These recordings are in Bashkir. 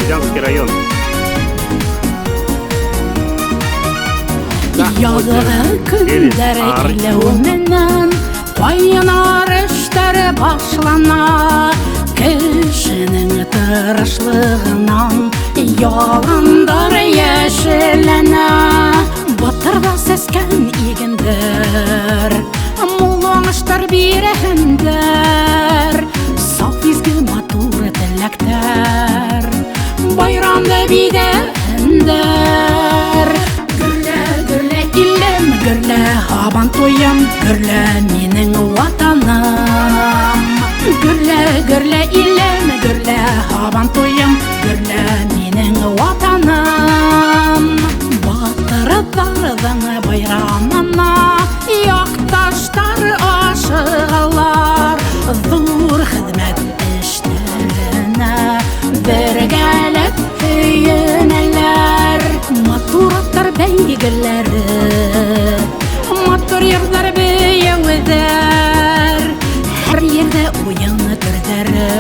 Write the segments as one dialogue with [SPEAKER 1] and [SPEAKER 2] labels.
[SPEAKER 1] Бердянский район. Да, вот
[SPEAKER 2] Яҙғы көндәр
[SPEAKER 1] Арчу.
[SPEAKER 2] Килеү менән ҡайнар эштәр башлана. Кешенең тырышлығынан яландар йәшелләнә. Батырҙа сәскән игендәр мул уңыштар бирәһендәр. Саф, изге, матур теләктәр байрамды биҙәһендәр. Гөрлә, гөрлә, илем, гөрлә, һабан туйым, гөрлә, минең ватаным. Гөрлә, гөрлә, илем, гөрлә, һабан туйым, гөрлә, минең ватаным. Батырҙарҙың байрамына яҡташтар ашығалар. Ҙур хеҙмәт эштәренә бергәләп һөйөнәләр. Матур аттар бәйгеләре, матур йырҙар, бейеүҙәр. Һәр ерҙә уйын төрҙәре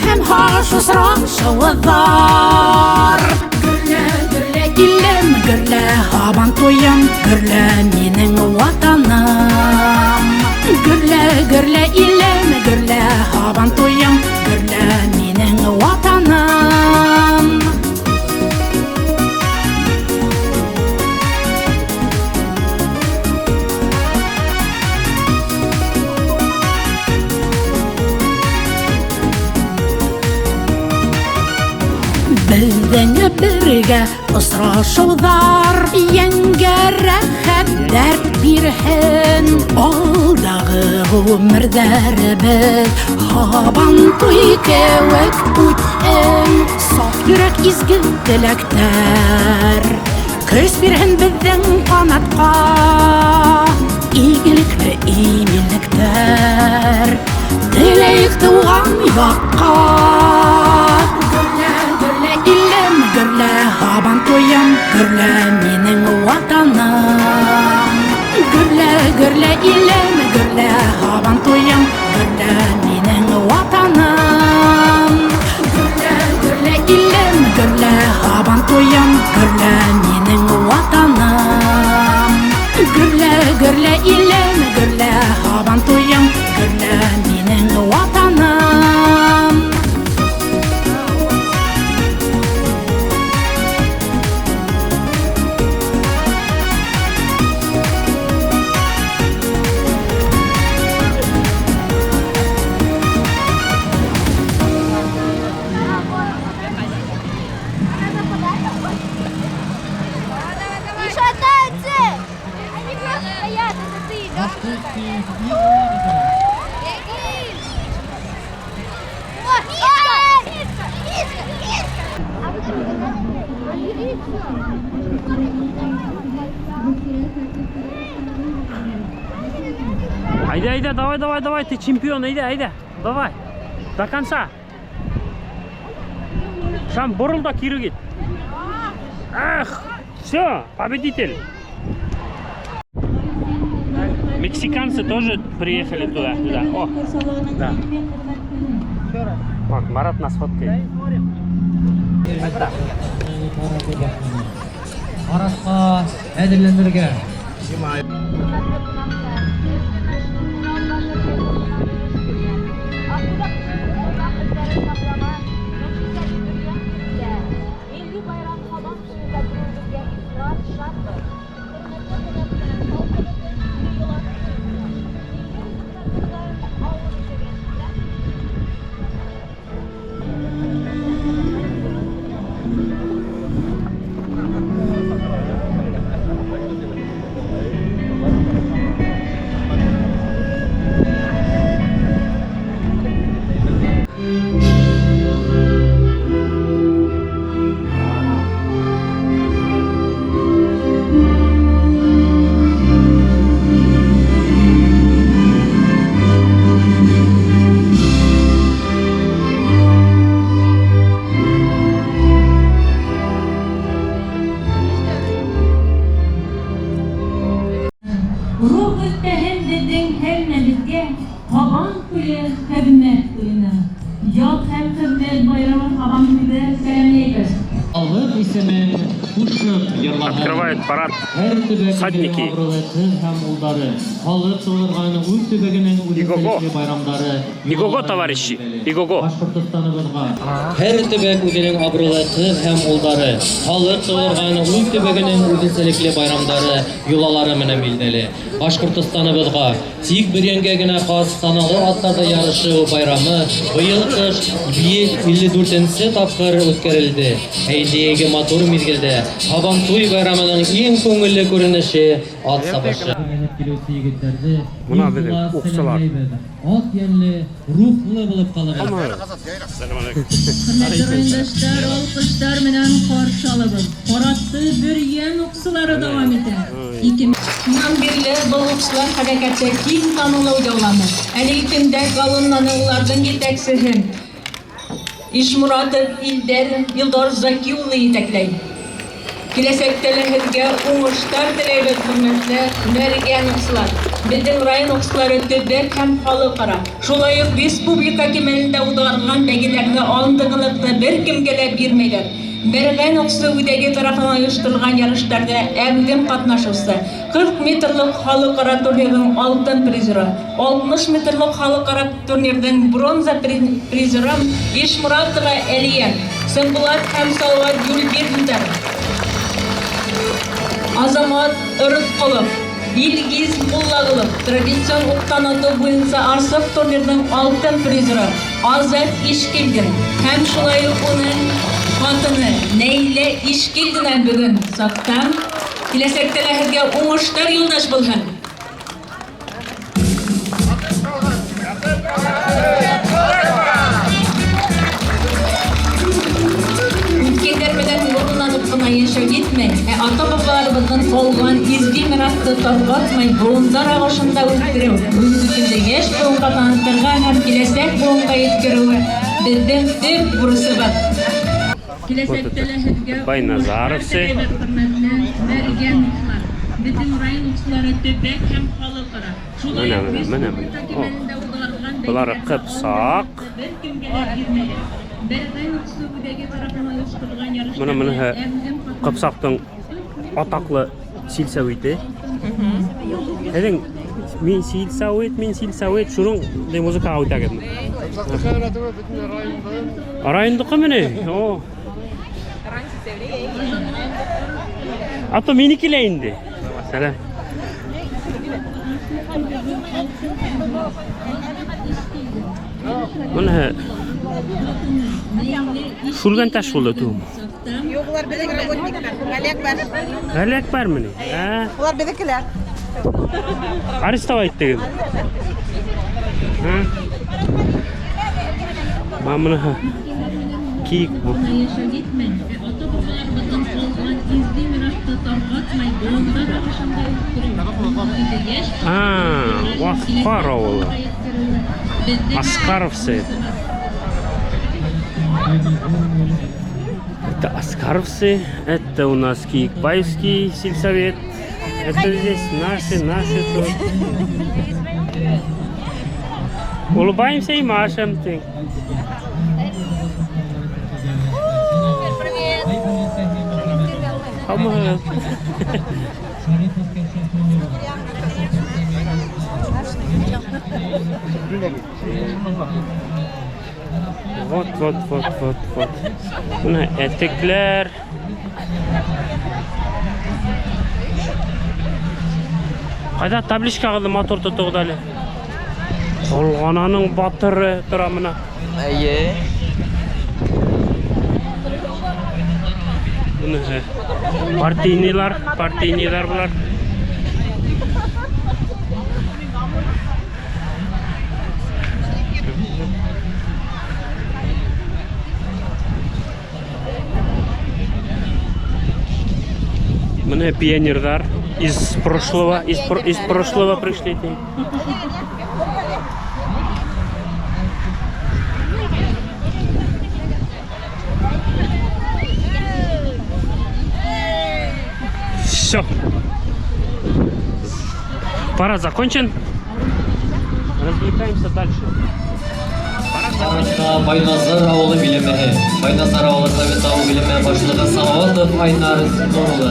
[SPEAKER 2] һәм һағыш осрашыуҙар. Гөрлә, гөрлә, илем, гөрлә, һабан туйым, гөрлә, минең ватаным. Гөрлә, гөрлә, илем, гөрлә, һабан туйым, гөрлә, минең ватаным. Беҙҙең бергә осрашыуҙар йәнгә рәхәт дәрт бирһен. Алдағы ғүмерҙәребеҙ һабан туй кеүек үтһен. Саф йөрәк, изге теләктәр көс бирһен беҙҙең ҡанатҡа. Игелекле именлектәр теләйек тыуған яҡҡа. Гөрлә, гөрлә, илем, гөрлә, һабан туйым, гөрлә, минең ватаным. Гөрлә, гөрлә, илем, гөрлә, һабан туйым, гөрлә, минең ватаным. Гөрлә, гөрлә, илем, гөрлә, һабан туйым, гөрлә, минең ватаным. Гөрлә, гөрлә, илем, гөрлә, һабан туйым, гөрлә, минең ватаным.
[SPEAKER 3] Не шатаются! Они просто стоят, это ты, Лёша. О, Мишка! Мишка! Мишка! Мишка! А потом
[SPEAKER 1] Әйҙә, әйҙә, давай, давай, давай, ты чемпион, әйҙә, әйҙә, давай. До конца. Шам, борол да кире кит. Ах, все, победитель. Мексиканцы тоже приехали туда, туда. О, да. Вот, Марат нас фоткает.
[SPEAKER 4] Маратҡа әҙерләнергә.
[SPEAKER 3] Милли байрам Һабан туенда күрүебеҙгә ифрат шатбыҙ. Хөрмәтле ҡунаҡтар, халҡыбыҙҙың изге йолаһы буйынса милли ризыҡтарыбыҙҙан ауыҙ итергә тәҡдим.
[SPEAKER 5] Рух өҫтәһен беҙҙең һәммәбеҙгә Һабан туйы хеҙмәт туйына.
[SPEAKER 3] Ял һәм хеҙмәт байрамы Һабантуйҙы сәләмләйбеҙ.
[SPEAKER 4] Халыҡ исемен ҡушып йырлаһын.
[SPEAKER 1] Открывает парад
[SPEAKER 4] Һәр төбәк үзенең
[SPEAKER 1] всадники.
[SPEAKER 4] абруйлы ҡыҙ һәм улдары, халыҡ тыуҙырған үҙ төбәгенең
[SPEAKER 1] Иго-го.
[SPEAKER 4] үҙенсәлекле байрамдары,
[SPEAKER 1] Иго-го,
[SPEAKER 4] йолалары
[SPEAKER 1] товарищи,
[SPEAKER 4] билдәле.
[SPEAKER 1] иго-го.
[SPEAKER 4] Башҡортостаныбыҙға һәр төбәк үҙенең абруйлы ҡыҙ һәм улдары, халыҡ тыуҙырған үҙ төбәгенең үҙенсәлекле байрамдары, йолалары менән билдәле. Башҡортостаныбыҙға тик бөрйәнгә генә хас саналы аттарҙа ярышыу байрамы быйыл ҡыш 54-нсе тапҡыр үткәрелде. Ә инде матур миҙгелдә Һабантуй байрамының иң күңелле күренеше ат сабышы. Менеп килеүсе егеттәрҙе
[SPEAKER 1] Бына
[SPEAKER 4] иң
[SPEAKER 1] беҙҙең
[SPEAKER 4] ихлас
[SPEAKER 1] уҡсылар.
[SPEAKER 4] сәләмләйбеҙ. Ат йәнле, рухлы булып ҡалығыҙ.
[SPEAKER 3] Хөрмәтле райондаштар, алҡыштар менән ҡаршы алабыҙ. Парадты Бөрйән уҡсылары дауам итә. Шунан бирле был уҡсылар хәрәкәте киң танылыу яуланы. Әлеге көндә колоннаны уларҙың етәксеһе Ишмуратов Илдәр Илдар Заки улы етәкләй. Киләсәктә лә һеҙгә уңыштар теләйбеҙ, хөрмәтле Мәргән уҡсылар. Беҙҙең район уҡсылары төбәк һәм халыҡ-ара, шулай уҡ республика кимәлендә уҙғарылған бәйгеләрҙә алдынғылыҡты бер кемгә лә бирмәйҙәр. Мәргән уҡсы үҙәге тарафынан ойошторолған ярыштарҙа әүҙем ҡатнашыусы, 40 метрлыҡ халыҡ-ара турнирҙың алтын призеры, 60 метрлыҡ халыҡ-ара турнирҙың бронза призеры Ишмуратова Әлиә, Сымбулат һәм Салават Юлбирҙиндар, Азамат Ырыҫҡолов, Илгиз Муллағолов, традицион уҡтан атыу буйынса Арсыҡ турнирҙың алтын призеры Азат Ишкилдин һәм шулай уҡ уның ҡатыны Нәйлә Ишкилдина бөгөн сафта. Киләсәктә лә һеҙгә уңыштар юлдаш булһын. Үткәндәр менән ғорурланып ҡына йәшәү етмәй, ә ата-бабаларыбыҙҙың ҡалған изге мираҫты тарҡатмай, быуындар ағышында үҫтереү, бөгөнгө көндә йәш быуынға танытырға һәм киләсәк быуынға еткереүе беҙҙең төп бурысыбыҙ. Киләсәктә лә һеҙгә
[SPEAKER 1] Байназаровцы.
[SPEAKER 3] уңыштар теләйбеҙ, хөрмәтле Мәргән уҡсылар. Беҙҙең район уҡсылары төбәк һәм халыҡ-ара, шулай
[SPEAKER 1] Менә,
[SPEAKER 3] уҡ
[SPEAKER 1] менә, менә,
[SPEAKER 3] республика
[SPEAKER 1] менә.
[SPEAKER 3] кимәлендә уҙғарылған
[SPEAKER 1] Былары
[SPEAKER 3] бәйгеләрҙә
[SPEAKER 1] ҡыпсаҡ.
[SPEAKER 3] бер кемгә лә бирмәйҙәр. Бәргән уҡсы үҙәге тарафынан ойошторолған ярыштарҙа
[SPEAKER 1] Бына быныһы
[SPEAKER 3] әүҙем ҡатнашыусы.
[SPEAKER 1] Ҡыпсаҡтың атаҡлы силсәүите. Һеҙҙең мин силсәүит, мин силсәүит, шуның тип музыкаға үтәгеҙме? Райондоҡо мени? О. А то минеке лә инде. Сәләм. Быныһы Шүлгән таш булды түгелме?
[SPEAKER 5] Юҡ, улар беҙҙең работниктар. Ғәлиәкбәр.
[SPEAKER 1] Ғәлиәкбәрме ни? Ә?
[SPEAKER 5] Улар беҙҙекеләр.
[SPEAKER 1] Арестовать тиген. Ә? Мына быныһы кейек был.
[SPEAKER 3] Йәшәү етмәй, ә ата-бабаларыбыҙҙың ҡалған изге мираҫты тарҡатмай, быуындар ағышында үҫтереү, бөгөнгө көндә йәш
[SPEAKER 1] А, Аҫҡар ауылы.
[SPEAKER 3] Беҙҙең
[SPEAKER 1] Аскаровцы. Это Аскаровцы, это у нас Киекбаевский сельсовет. Это здесь наши, наши тут. Улыбаемся и машем. Ты. Һаумыһығыҙ. Вот, вот, вот, вот, вот. Бына әтекләр. Ҡайҙа табличкағыҙҙы матур тотоғоҙ әле. Ҡолғананың батыры тора бына.
[SPEAKER 6] Эйе.
[SPEAKER 1] Быныһы партийныйлар, партийныйлар былар. Бына пионерҙар из прошлого, из прошлого пришли. Все. Парад закончен. Развлекаемся дальше.
[SPEAKER 4] Парадта Байназар ауылы биләмәһе. Байназар ауылы Совет ауыл биләмә башлығы Салаватов Айнар Нур улы.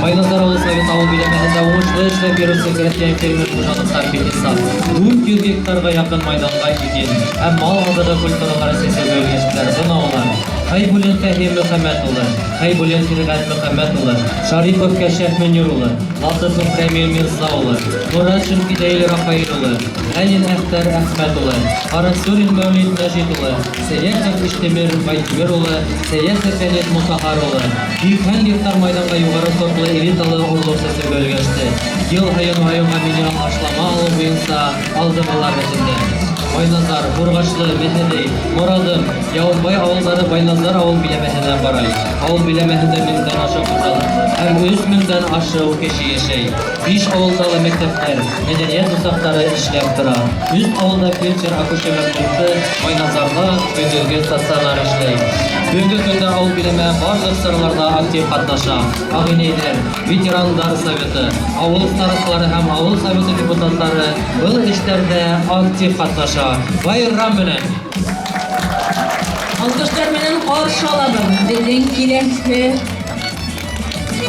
[SPEAKER 4] Байназар ауылы Совет ауыл биләмәһендә уңышлы эшләп йөрөүсе крәҫтиән фермер хужалыҡтар бихисап. 400 гектарға яҡын майҙанға иген һәм мал аҙығы культуралары сәсеүгә өлгәштеләр. Бына улар: Хәйбуллин Фәһим Мөхәммәт улы, Хәйбуллин Фирғәт Мөхәммәт улы, Шарипов Кәшәф Мөнир улы, Латыпов Рәмил Мирза улы, Муратшин Фидәил Рафаил улы, Ғәлин Әхтәр Әхмәт улы, Ҡарасурин Мәүлид Мәжит улы, Сәйәхов Иштемир Байтимер улы, Сәйәхов Фәнис Мутаһар улы. 80 гектар майҙанға юғары сортлы элиталы орлоҡ сәсеүгә өлгәште. Йыл һайын районға минерал ашлама алыу буйынса алдынғылар рәтендә. Байназар, Ҡурғашлы, Мехәдей, Морадым, Яуызбай ауылдары Байназар ауыл биләмәһенә ҡарай. Ауыл биләмәһендә меңдән ашыу хужалыҡ һәм 3000-дән ашыу кеше йәшәй. Биш ауылда ла мәктәптәр, мәҙәниәт усаҡтары эшләп тора. Өс ауылда фельдшер-акушерлык пункты, Байназарҙа көндөҙгө стационар эшләй. Бөгөнгө көндә ауыл биләмә барлыҡ сараларҙа актив ҡатнаша. Ағинәйҙәр, ветерандар советы, ауыл старосталары һәм ауыл советы депутаттары был эштәрҙә актив ҡатнаша. Байрам менән!
[SPEAKER 3] Алҡыштар менән ҡаршы алабыҙ. Беҙҙең киләһе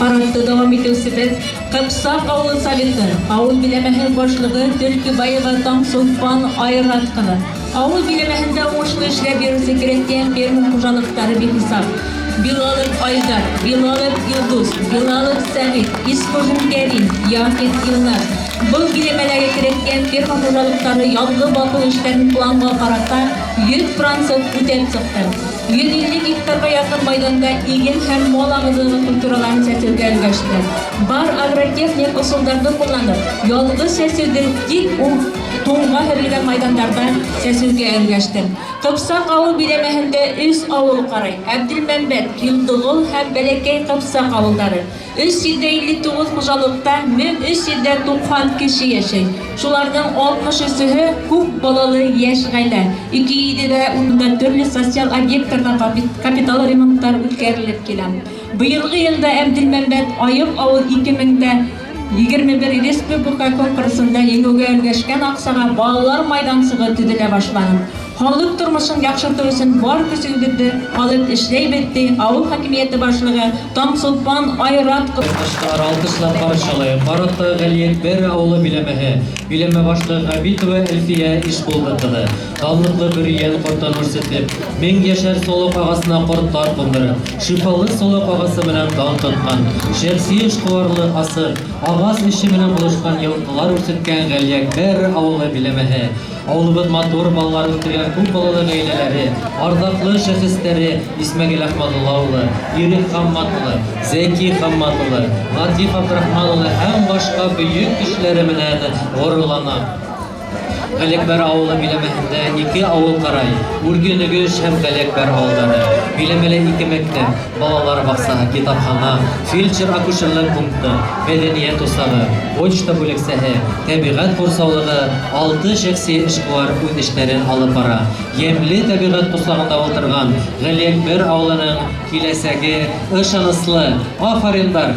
[SPEAKER 3] парадты дауам итеүсебеҙ Ҡыпсаҡ ауылы советы, ауыл биләмәһе башлығы Төлкөбаева Таңсулпан Айрат ҡыҙы. Ауыл биләмәһендә уңышлы эшләп йөрөүсе крәҫтиән фермер хужалыҡтары бихисап. Билалов Айдар, Билалов Илдус, Билалов Сәғит, Исҡужин Кәрим, Яхин Илназ. Был биләмәләге крәҫтиән ферма хужалыҡтары яҙғы баҫыу эштәрен планға ҡарата 100% үтәп сыҡты. 150 гектарға яҡын майҙанда иген һәм мал аҙығы культураларын сәсеүгә өлгәште. Бар агротехник ысулдарҙы ҡулланып, яҙғы сәсеүҙе тик туңға һөрөлгән майҙандарҙа сәсеүгә өлгәште. Ҡыпсаҡ ауыл биләмәһендә өс ауыл ҡарай: Әбделмәмбәт, Килдығол һәм Бәләкәй Ҡыпсаҡ ауылдары. 359 хужалыҡта 1390 кеше йәшәй. Шуларҙың 63-һе күп балалы йәш ғаилә. 210-ында төрлө социаль объекттарҙа капитал ремонттар үткәрелеп килә. Быйылғы йылда Әбделмәмбәт айыҡ ауыл 2021 республика конкурсында еңеүгә өлгәшкән аҡсаға балалар майҙансығы төҙөлә башланы. Халыҡ тормошон яҡшыртыу өсөн бар көсөбөҙҙө һалып эшләйбеҙ, ти ауыл хакимиәте башлығы Таңсулпан Айрат.
[SPEAKER 4] Алҡыштар, алҡышлап ҡаршы алайыҡ. Парадта Ғәлиәкбәр ауылы биләмәһе. Биләмә башлығы Ғәбитова Әлфиә Ишбулды ҡыҙы. Данлыҡлы бөрйән ҡортон үрсетеп, мең йәшәр солоҡ ағасына ҡорттар ҡундырып, шифалы солоҡ ағасы менән дан тотҡан, шәхси эшҡыуарлыҡ асып, ағас эше менән булышҡан, йылҡылар үрсеткән Ғәлиәкбәр ауылы биләмәһе. Ауылыбыҙ матур балалар үҫтергән күп балалы ғаиләләре, арҙаҡлы шәхестәре Исмәғил Әхмәдулла улы, Ирек Хаммат улы, Зәки Хаммат улы, Латиф Абдрахман улы һәм башҡа бөйөк кешеләре менән ғорурлана. Ғәлиәкбәр ауылы биләмәһендә ике ауыл ҡарай: Үрге Нөгөш һәм Ғәлиәкбәр ауылдары. Биләмәлә ике мәктәп, балалар баҡсаһы, китапхана, фельдшер-акушерлык пункты, мәҙәниәт усағы, почта бүлексәһе, тәбиғәт ҡурсаулығы, алты шәхси эшҡыуар үҙ эштәрен алып бара. Йәмле тәбиғәт ҡосағында ултырған Ғәлиәкбәр ауылының киләсәге ышаныслы. Афариндар!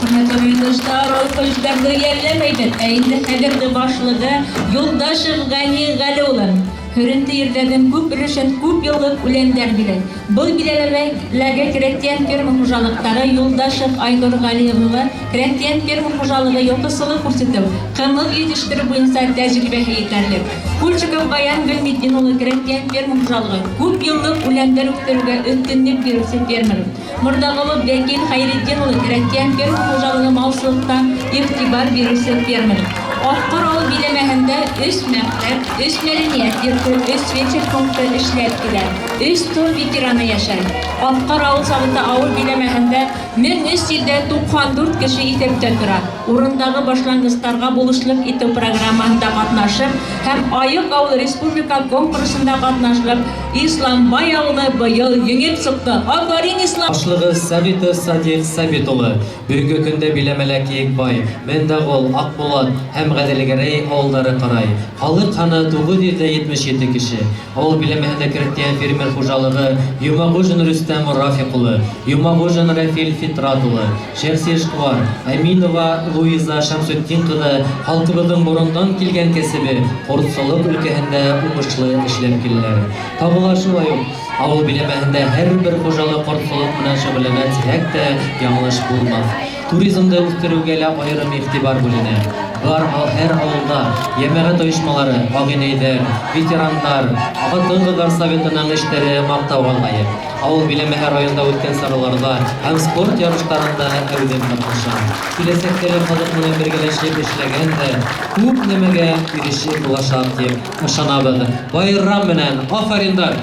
[SPEAKER 3] Хөрмәтле райондаштар, алҡыштарҙы йәлләмәйбеҙ. Ә инде хәҙерге башлығы Юлдашев Ғәни Ғәли улы. Һөрөнтө ерҙәрҙең күп өлөшөн күп йыллыҡ үләндәр биләй. Был биләмәләге крәҫтиән ферма хужалыҡтары Юлдашев Айнур Ғәли улы крәҫтиән ферма хужалығы йылҡысылыҡ үрсетеү, ҡымыҙ етештереү буйынса тәжрибәһе етәрлек. Кульчиков Баян Гөлметдин улы крәҫтиән ферма хужалығы күп йыллыҡ үләндәр үҫтереүгә өҫтөнлөк биреүсе фермер. Морҙағолов Вәкил Хәйретдин улы крәҫтиән ферма хужалығы малсылыҡта иғтибар биреүсе фермер. Аҡҡар ауыл биләмәһендә өс мәктәп, өс мәҙәниәт йорто, өс фельдшер пункты эшләп килә. Өс тыл ветераны йәшәй. Аҡҡар ауыл советы ауыл биләмәһендә 1394 кеше иҫәптә тора. Урындағы башланғыстарға булышлыҡ итеү программаһында ҡатнашып һәм Айыҡ ауыл республика конкурсында ҡатнашып, Исламбай ауылы быйыл еңеп сыҡты. Афарин, Ислам!
[SPEAKER 4] Башлығы Сабитов Садиқ Сабит улы. Бөгөнгө көндә биләмәлә Кейекбай, Мендәғол, Аҡбулат һәм Ғәҙелгәрәй ауылдары ҡарай. Халыҡ һаны 977 кеше. Ауыл биләмәһендә крәҫтиән фермер хужалығы Йомағужин Рөстәм Рафиҡ улы, Йомағужин Рәфил Фитрат улы, шәхси эшҡыуар Әминова Луиза Шәмсетдин ҡыҙы халҡыбыҙҙың борондан килгән кәсебе ҡортсолоҡ өлкәһендә уңышлы эшләп киләләр. Табыла шулай уҡ ауыл биләмәһендә һәр бер хужалыҡ ҡортсолоҡ менән шөғөлләнә тиһәк тә яңылыш булмаҫ. Туризмды үҫтереүгә лә айырым иғтибар бүленә. Бар һәр ауылда йәмәғәт ойошмалары, ағинәйҙәр, ветерандар, ҡатын-ҡыҙҙар советының эштәре маҡтауға лайыҡ. Ауыл биләмәһе районда үткән сараларҙа һәм спорт ярыштарында әүҙем ҡатнаша. Киләсәктә лә халыҡ менән бергәләшеп эшләгән дә күп нәмәгә ирешеп буласаҡ тип ышанабыҙ. Байрам менән, афариндар!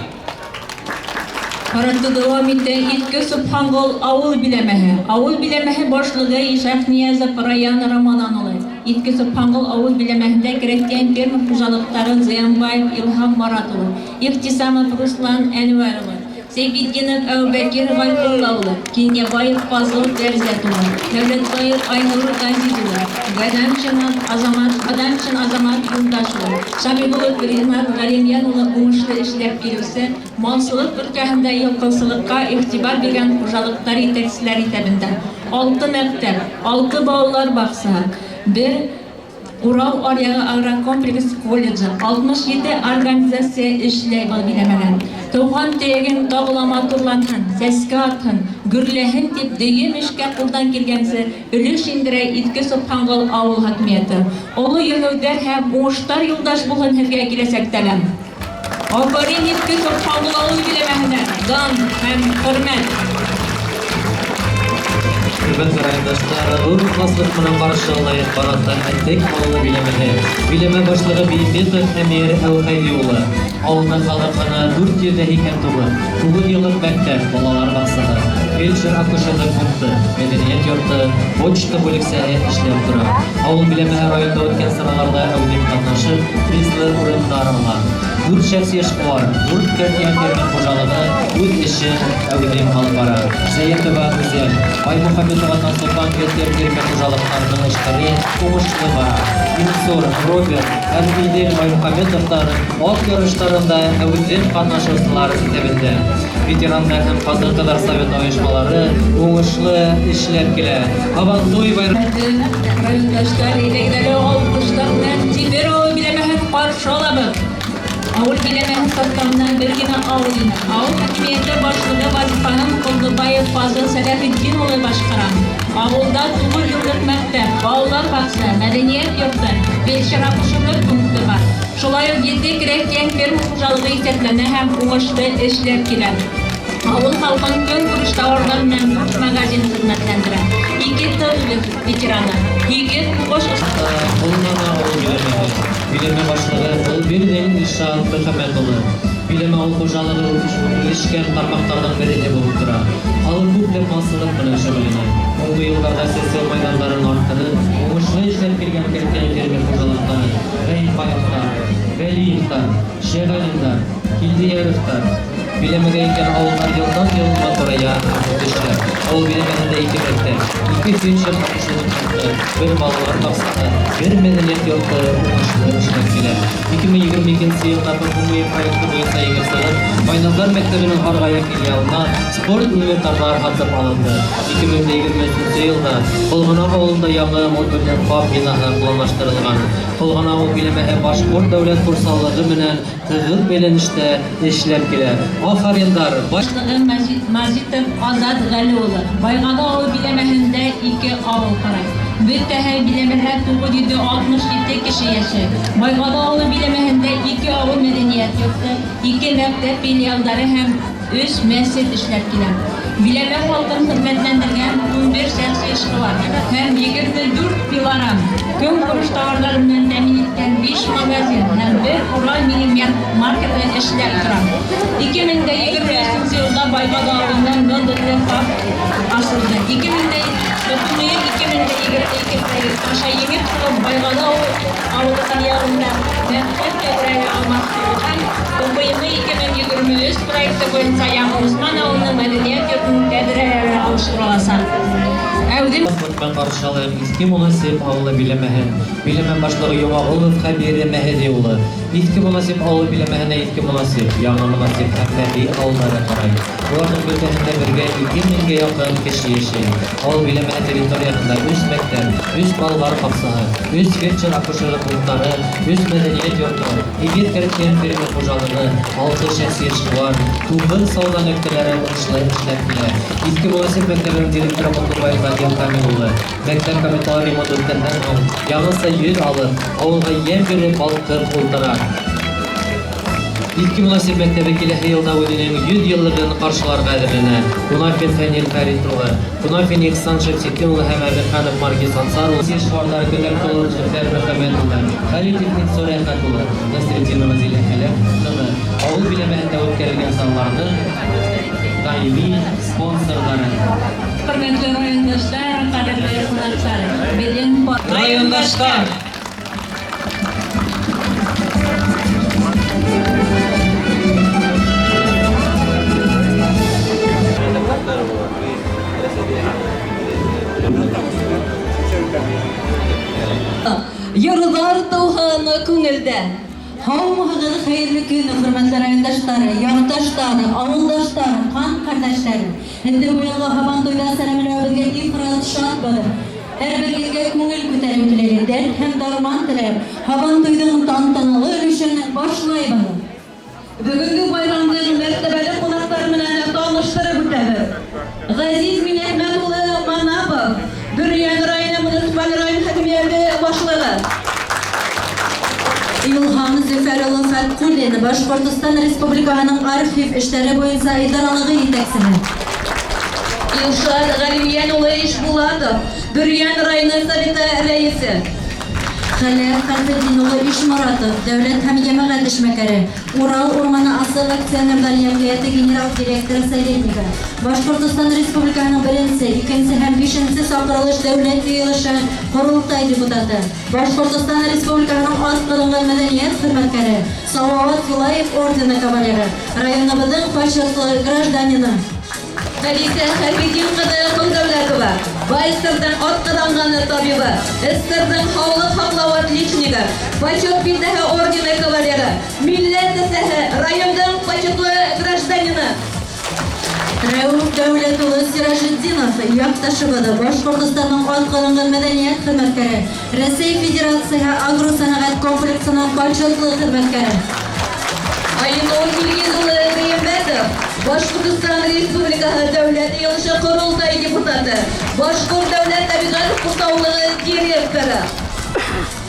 [SPEAKER 3] Парадты дауам итә Иҫке Собханғол ауыл биләмәһе. Ауыл биләмәһе башлығы Шәйхниязов Раян Рамаҙан улы. Иҫке Собханғол ауыл биләмәһендә крәҫтиән фермер хужалыҡтары Зыянбаев Илһам Марат улы, Ихтисамов Руслан Әнүәр улы, Сәйфетдинов Әүбәкир Ғайфулла улы, Кинйәбаев Фазыл Фәрзәт улы, Дәүләтбаев Айнур Ғәзиз улы, Ғәҙәмшин Азамат, Ғәҙәмшин Азамат Юлдаш улы, Шабиғулов Ринат Ғәлимйән улы уңышлы эшләп килеүсе, малсылыҡ өлкәһендә йылҡысылыҡҡа иғтибар биргән хужалыҡтар етәкселәре иҫәбендә. 6 мәктәп, 6 балалар баҡсаһы, 1 Урал аръяғы агрокомплекс колледжы, 67 организация эшләй был биләмәлә. Тыуған төйәгең тағы ла матурланһын, сәскә атһын, гөрләһен тип дөйөм эшкә ҡулдан килгәнсе өлөш индерә Иҫке Собханғол ауыл хакимиәте. Оло еңеүҙәр һәм уңыштар юлдаш булһын һеҙгә киләсәктә лә. Афарин Иҫке Собханғол ауыл биләмәһенә дан һәм хөрмәт.
[SPEAKER 4] Хөрмәтле райондаштар, ҙур ихласлыҡ менән ҡаршы алайыҡ парадта Әтек ауылы биләмәһе. Биләмә башлығы Биимбетов Әмир Әүхәҙи улы. Ауылда халыҡ һаны 489, 9 йыллыҡ мәктәп, балалар баҡсаһы, фельдшер-акушерлыҡ пункты, мәҙәниәт йорто, почта бүлексәһе эшләп тора. Ауыл биләмәһе районда үткән сараларҙа әүҙем ҡатнашып, призлы урындар ала. 4 шәхси эшҡыуар, 4 крәҫтиән фермер хужалығы үҙ эшен әүҙем алып бара. Сәйетова Гүзәл, Баймөхәмәтова Тансолтан крәҫтиән фермер хужалыҡтарының эштәре уңышлы бара. Инсур, Роберт һәм Идель Баймөхәмәтовтар ат ярыштарында әүҙем ҡатнашыусылар иҫәбендә. Ветерандар һәм ҡатын-ҡыҙҙар советы ойошмалары уңышлы эшләп килә. Һабантуй байрамы
[SPEAKER 3] Райондаштар, әйҙәгеҙ алҡыштар менән Тимер ауыл биләмәһен ҡаршы алабыҙ. Ауыл биләмәһе составына бер генә ауыл инә. Ауыл хакимиәте башлығы вазифаһын Ҡолдобаев Фазыл Сәләхетдин улы башҡара. Ауылда 9 йыллыҡ мәктәп, балалар баҡсаһы, мәҙәниәт йорто, фельдшер-акушерлыҡ пункты бар. Шулай уҡ 7 крәҫтиән фермер хужалығы иҫәпләнә һәм уңышлы эшләп килә. Ауыл халҡын көнкүреш тауарҙар менән 4 магазин хеҙмәтләндерә. 2 тыл ветераны, 8 һуғыш
[SPEAKER 4] Ҡолғана ауыл биләмәһе. Биләмә башлығы Ҡолбирҙин Илшат Мөхәммәт улы. Биләмә ауыл хужалығы үҫешкән тармаҡтарҙың береһе булып тора. Халыҡ күпләп малсылыҡ менән шөғөлләнә. Һуңғы йылдарҙа сәсеү майҙандарын арттырып, уңышлы эшләп килгән крәҫтиән фермер хужалыҡтары Ғәйфаевтар, Вәлиевтар, Шәғәлиндар, Килдейәровтар. Биләмәгә ингән ауылдар йылдан-йыл матурая һәм үҫешә. Ауыл биләмәһендә 2 мәктәп, 2 фельдшер-акушерлыҡ пункты, 1 балалар баҡсаһы, 1 мәҙәниәт йорто уңышлы эшләп килә. 2022 йылда ППМИ проекты буйынса еңеп сығып, Байназар мәктәбенең Һарғая филиалына спорт инвентарҙар һатып алынды. 2023 йылда Ҡолғона ауылында яңы модульле ФАП бинаһы планлаштырылған. Ҡолғона ауыл биләмәһе Башҡорт дәүләт ҡурсаулығы менән тығыҙ бәйләнештә эшләп килә. Афариндар!
[SPEAKER 3] Башлығы Мазитов Азат Ғәли улы. Байғаны ауыл биләмәһендә 2 ауыл ҡарай. Бөтәһе биләмәлә 967 кеше йәшәй. Байғаны ауылы биләмәһендә 2 ауыл мәҙәниәт йорто, 2 мәктәп филиалдары һәм 3 мәсет эшләп килә. Биләмә халҡын хеҙмәтләндергән 11 шәхси эшҡыуар һәм 24 пилорам, көнкүреш тауарҙары менән тәьмин иткән 5 магазин һәм 1 Урал мини маркеты эшләп тора. 2023 йылда Байғаны ауылында модульле ФАП асылды. 2022 проект аша еңеп сығып, Байғаны ауылы филиалында мәктәп тәҙрәләре алмаштырылған. ППМ 2023 проекты буйынса Яңы Усман ауылының мәҙәниәт йортоноң тәҙрәләре алыштырыласаҡ. Әүҙем
[SPEAKER 4] Менән ҡаршы алайыҡ Иҫке Монасип ауылы биләмәһен. Биләмә башлығы Йомағолов Хәбир Мәһҙи улы. Иҫке Монасип ауыл биләмәһенә Иҫке Монасип, Яңы Монасип һәм Мәби ауылдары ҡарай. Уларҙың бөтәһендә бергә 2000 меңгә яҡын кеше йәшәй. Ауыл биләмәһе территорияһында өс мәктәп, өс балалар баҡсаһы, өс фельдшер-акушерлык пунктлары, өс мәҙәниәт йорто, һигеҙ крәҫтиән фермер хужалығы, алты шәхси эшҡыуар, туғыҙ сауҙа нөктәләре уңышлы эшләп килә. Иҫке Монасип мәктәбенең директоры Ҡотлобаев Вадим Камил улы мәктәп капиталь ремонт үткәндән һуң яңыса йөҙ алып, ауылға йәм биреп балҡып ултыра. Иҫке Монасип мәктәбе киләһе йылда үҙенең 100 йыллығын ҡаршыларға әҙерләнә. Кунафин Фәнил Фәрит улы, Кунафин Ихсан Шәмсетдин улы һәм Әмирханов Маргиз Ансар улы, эшҡыуарҙары Көтәк Зөфәр Мөхәммәт улы, Хәлитов Инсур Әхәт улы, Насретдинова Зилә Хәләф ҡыҙы ауыл биләмәһендә үткәрелгән сараларҙың даими спонсорҙары.
[SPEAKER 3] Хөрмәтле райондашлар, ҡәҙерле ҡунаҡтар, беҙҙең
[SPEAKER 4] Райондаштар!
[SPEAKER 3] Йырҙар тыуһын күңелдә.
[SPEAKER 6] Һаумыһығыҙ, хәйерле көн, хөрмәтле райондаштар, яҡташтар, ауылдаштар, ҡан ҡәрҙәштәр. Һеҙҙе быйылғы Һабантуйҙа сәләмләүебеҙгә ифрат шатбыҙ. Һәр берегеҙгә күңел күтәренкелеге, дәрт һәм дарман теләп, Һабантуйҙың тантаналы өлөшөн башлайбыҙ.
[SPEAKER 3] Бөгөнгө байрамдың мәртәбәле ҡунаҡтары менән таныштырып үтәбеҙ. Ғәзиз Минәхмәт улы Манапов, Бөрйән районы муниципаль район хакимиәте башлығы.
[SPEAKER 6] Илһам Зөфәр улы Фәтҡуллин, Башҡортостан Республикаһының архив эштәре буйынса идаралығы етәксеһе.
[SPEAKER 3] Илшат Ғәлимйән улы Ишбулатов, Бөрйән районы советы рәйесе.
[SPEAKER 6] Хәләф Хәлфетдин улы Ишморатов, дәүләт һәм йәмәғәт эшмәкәре, Урал урманы асыҡ акционерҙар йәмғиәте генерал директоры советнигы, Башҡортостан Республикаһының беренсе, икенсе һәм бишенсе саҡырылыш дәүләт йыйылышы Ҡоролтай депутаты, Башҡортостан Республикаһының атҡаҙанған мәҙәниәт хеҙмәткәре, Салауат Юлаев ордены кавалеры, районыбыҙҙың почетлы гражданины.
[SPEAKER 3] Хәлисә Хәлфетдин ҡыҙы Ҡолдәүләтова, БАССРҙың атҡаҙанған табибы, СССРҙың һаулыҡ һаҡлау отличнигы, Почет билдәһе ордены кавалеры, милләт әсәһе, райондың почетлы гражданины.
[SPEAKER 6] Рәүф Дәүләт улы Сиражетдинов, яҡташыбыҙ, Башҡортостандың атҡаҙанған мәҙәниәт хеҙмәткәре, Рәсәй Федерацияһы агросәнәғәт комплексының почетлы хеҙмәткәре.
[SPEAKER 3] Айнур Илгиз улы Риембәтов, Башҡортостан Республикаһы Дәүләт Йыйылышы Ҡоролтай депутаты, Башҡорт дәүләт тәбиғәт ҡурсаулығы директоры.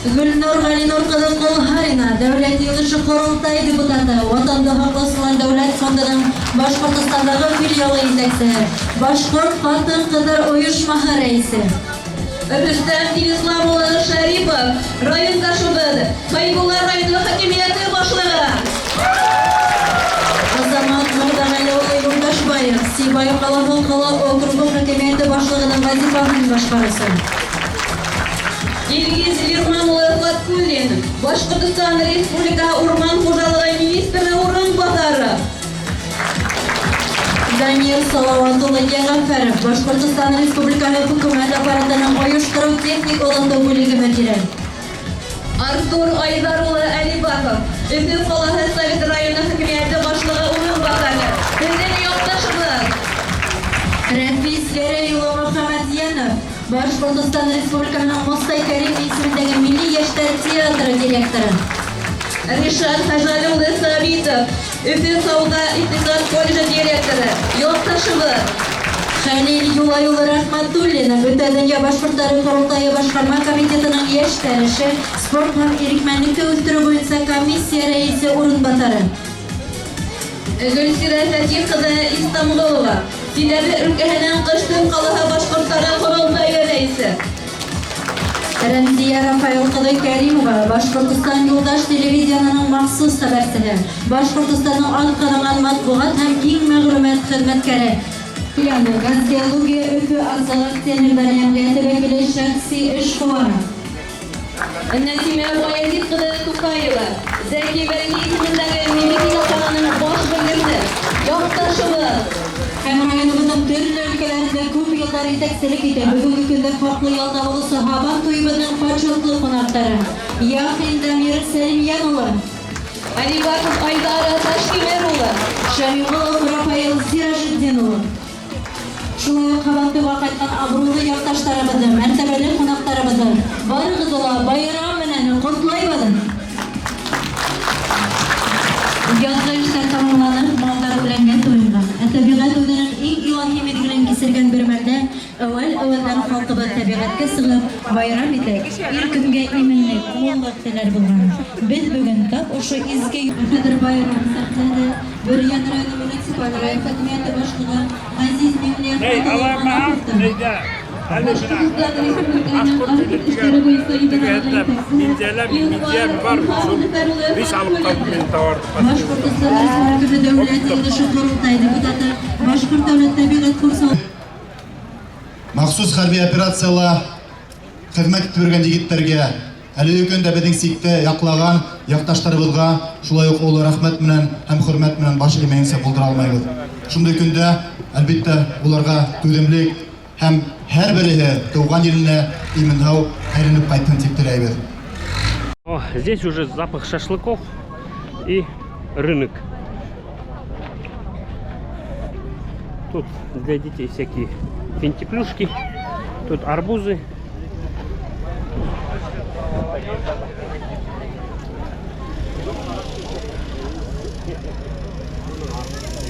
[SPEAKER 6] Гөлнур Ғәлинур ҡыҙы Ҡолһарина, Дәүләт Йыйылышы Ҡоролтай депутаты, Ватанды һаҡлаусылар дәүләт фондының Башҡортостандағы филиалы етәксеһе, Башҡорт ҡатын-ҡыҙҙар ойошмаһы рәйесе.
[SPEAKER 3] Рөстәм Динислам улы Шәрипов, райондашыбыҙ, Хәйбулла районы хакимиәте башлығы.
[SPEAKER 6] Азамат Мырҙағәле улы Юлдашбаев, Сибай ҡалаһы ҡала округы хакимиәте башлығының вазифаһын башҡарыусы.
[SPEAKER 3] Илгиз Лирман улы Фаткуллин, Башҡортостан Республикаһы урман хужалығы министры урынбаҫары.
[SPEAKER 6] Дамир Салауат улы Йәғәфәров, Башҡортостан Республикаһы Хөкүмәт аппаратының ойоштороу техник оҙатыу бүлеге мөдире.
[SPEAKER 3] Артур Айҙар улы Әлибаков, Өфө ҡалаһы Совет районы хакимиәте башлығы урынбаҫары. Беҙҙең яҡташыбыҙ.
[SPEAKER 6] Рәфис Гәрәй улы Мөхәмәтйәнов, Башҡортостан Республикаһының Мостай Кәрим исемендәге Милли йәштәр театры директоры.
[SPEAKER 3] Ришат Хәжәле улы Сабитов, Өфө сауҙа иҡтисад колледжы директоры, яҡташыбыҙ.
[SPEAKER 6] Хәлил Юлай улы Рәхмәтуллин, Бөтә донъя башҡорттары ҡоролтайы башҡарма комитетының йәштәр эше, спорт һәм ирекмәнлекте үҫтереү буйынса комиссия рәйесе урынбаҫары.
[SPEAKER 3] Гөлсирә Фәтих ҡыҙы Истамғолова, Силәбе өлкәһенең Ҡыштым ҡалаһы башҡорттары ҡоролтайы рәйесе.
[SPEAKER 6] Рәмзиә Рафаил ҡыҙы Кәримова, Башҡортостан юлдаш телевидениеның махсус хәбәрсеһе, Башҡортостандың атҡаҙанған матбуғат һәм киң мәғлүмәт хеҙмәткәре. Яны Газгеология Өфө асыҡ акционерҙар йәмғиәте вәкиле шәхси эшҡыуары.
[SPEAKER 3] Нәсимә Баязит ҡыҙы Туҡаева, Зәки Вәли исемендәге медицина саланың баш белгесе, яҡташыбыҙ.
[SPEAKER 6] Һәм районыбыҙҙың төрлө өлкәләрендә күп йылдар етәкселек итә. Бөгөнгө көндә хаҡлы ялда булыусы Һабан туйыбыҙҙың почетлы ҡунаҡтары. Яхин Дамир Сәлимйән улы. Алибаков Айдар Таштимер улы. Шамилов Рафаил Сиражетдин улы. Шулай уҡ Һабантуйға ҡайтҡан абруйлы яҡташтарыбыҙҙы, мәртәбәле ҡунаҡтарыбыҙҙы барығыҙҙы ла байрам менән ҡотлайбыҙ. Яҙғы эштәр тамамланып, малдар үләнгә туйынған. Ә тәбиғәт үҙенең иң илаһи миҙгелен кисергән бер мәлдә әүәл-әүәлдән халҡыбыҙ тәбиғәткә сығып байрам итеп, ил көнгә именлек, муллыҡ теләр булған. Беҙ бөгөн тап ошо изге хәҙер байрам сәхнәлә Бөрйән районы муниципаль район хакимиәте башлығы Ғәзиз Миңлеәхмәт улы Башҡортостан Республикаһының архив эштәре буйынса идарә Башҡортостан Республикаһы Дәүләт Йыйылышы Ҡоролтай депутаты, Башҡорт дәүләт тәбиғәт ҡурсау
[SPEAKER 7] Махсус хәрби операцияла хеҙмәт итеп йөрөгән егеттәргә, әлеге көндә беҙҙең сикте яҡлаған яҡташтарыбыҙға шулай уҡ оло рәхмәт менән һәм хөрмәт менән баш эймәйенсә булдыра алмайбыҙ. Шундай көндә, әлбиттә, уларға түҙемлек һәм һәр береһе тыуған еренә имен-һау әйләнеп ҡайтһын тип теләйбеҙ.
[SPEAKER 1] О, здесь уже запах шашлыков и рынок. Тут для детей всякие финтиплюшки, тут арбузы.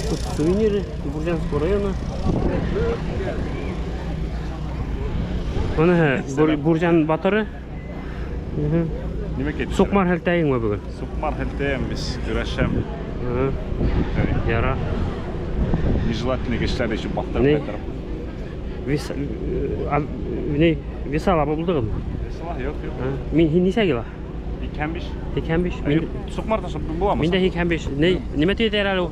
[SPEAKER 1] Тут сувениры Бурзянского района. Бына Бурзян батыры. Суҡмар һелтәйеңме бөгөн?
[SPEAKER 8] Суҡмар һелтәйем, беҙ көрәшәм.
[SPEAKER 1] Яра.
[SPEAKER 8] Нежелательный кешеләр өсөн баҫтырып ҡайтарам.
[SPEAKER 1] Весала булдығымы?
[SPEAKER 8] Весала юҡ, юҡ.
[SPEAKER 1] Мин һин нисә кило?
[SPEAKER 8] 85.
[SPEAKER 1] 85.
[SPEAKER 8] Мин суҡмар ташлап буламы?
[SPEAKER 1] Миндә 85. Нимә тиҙәр әле ул?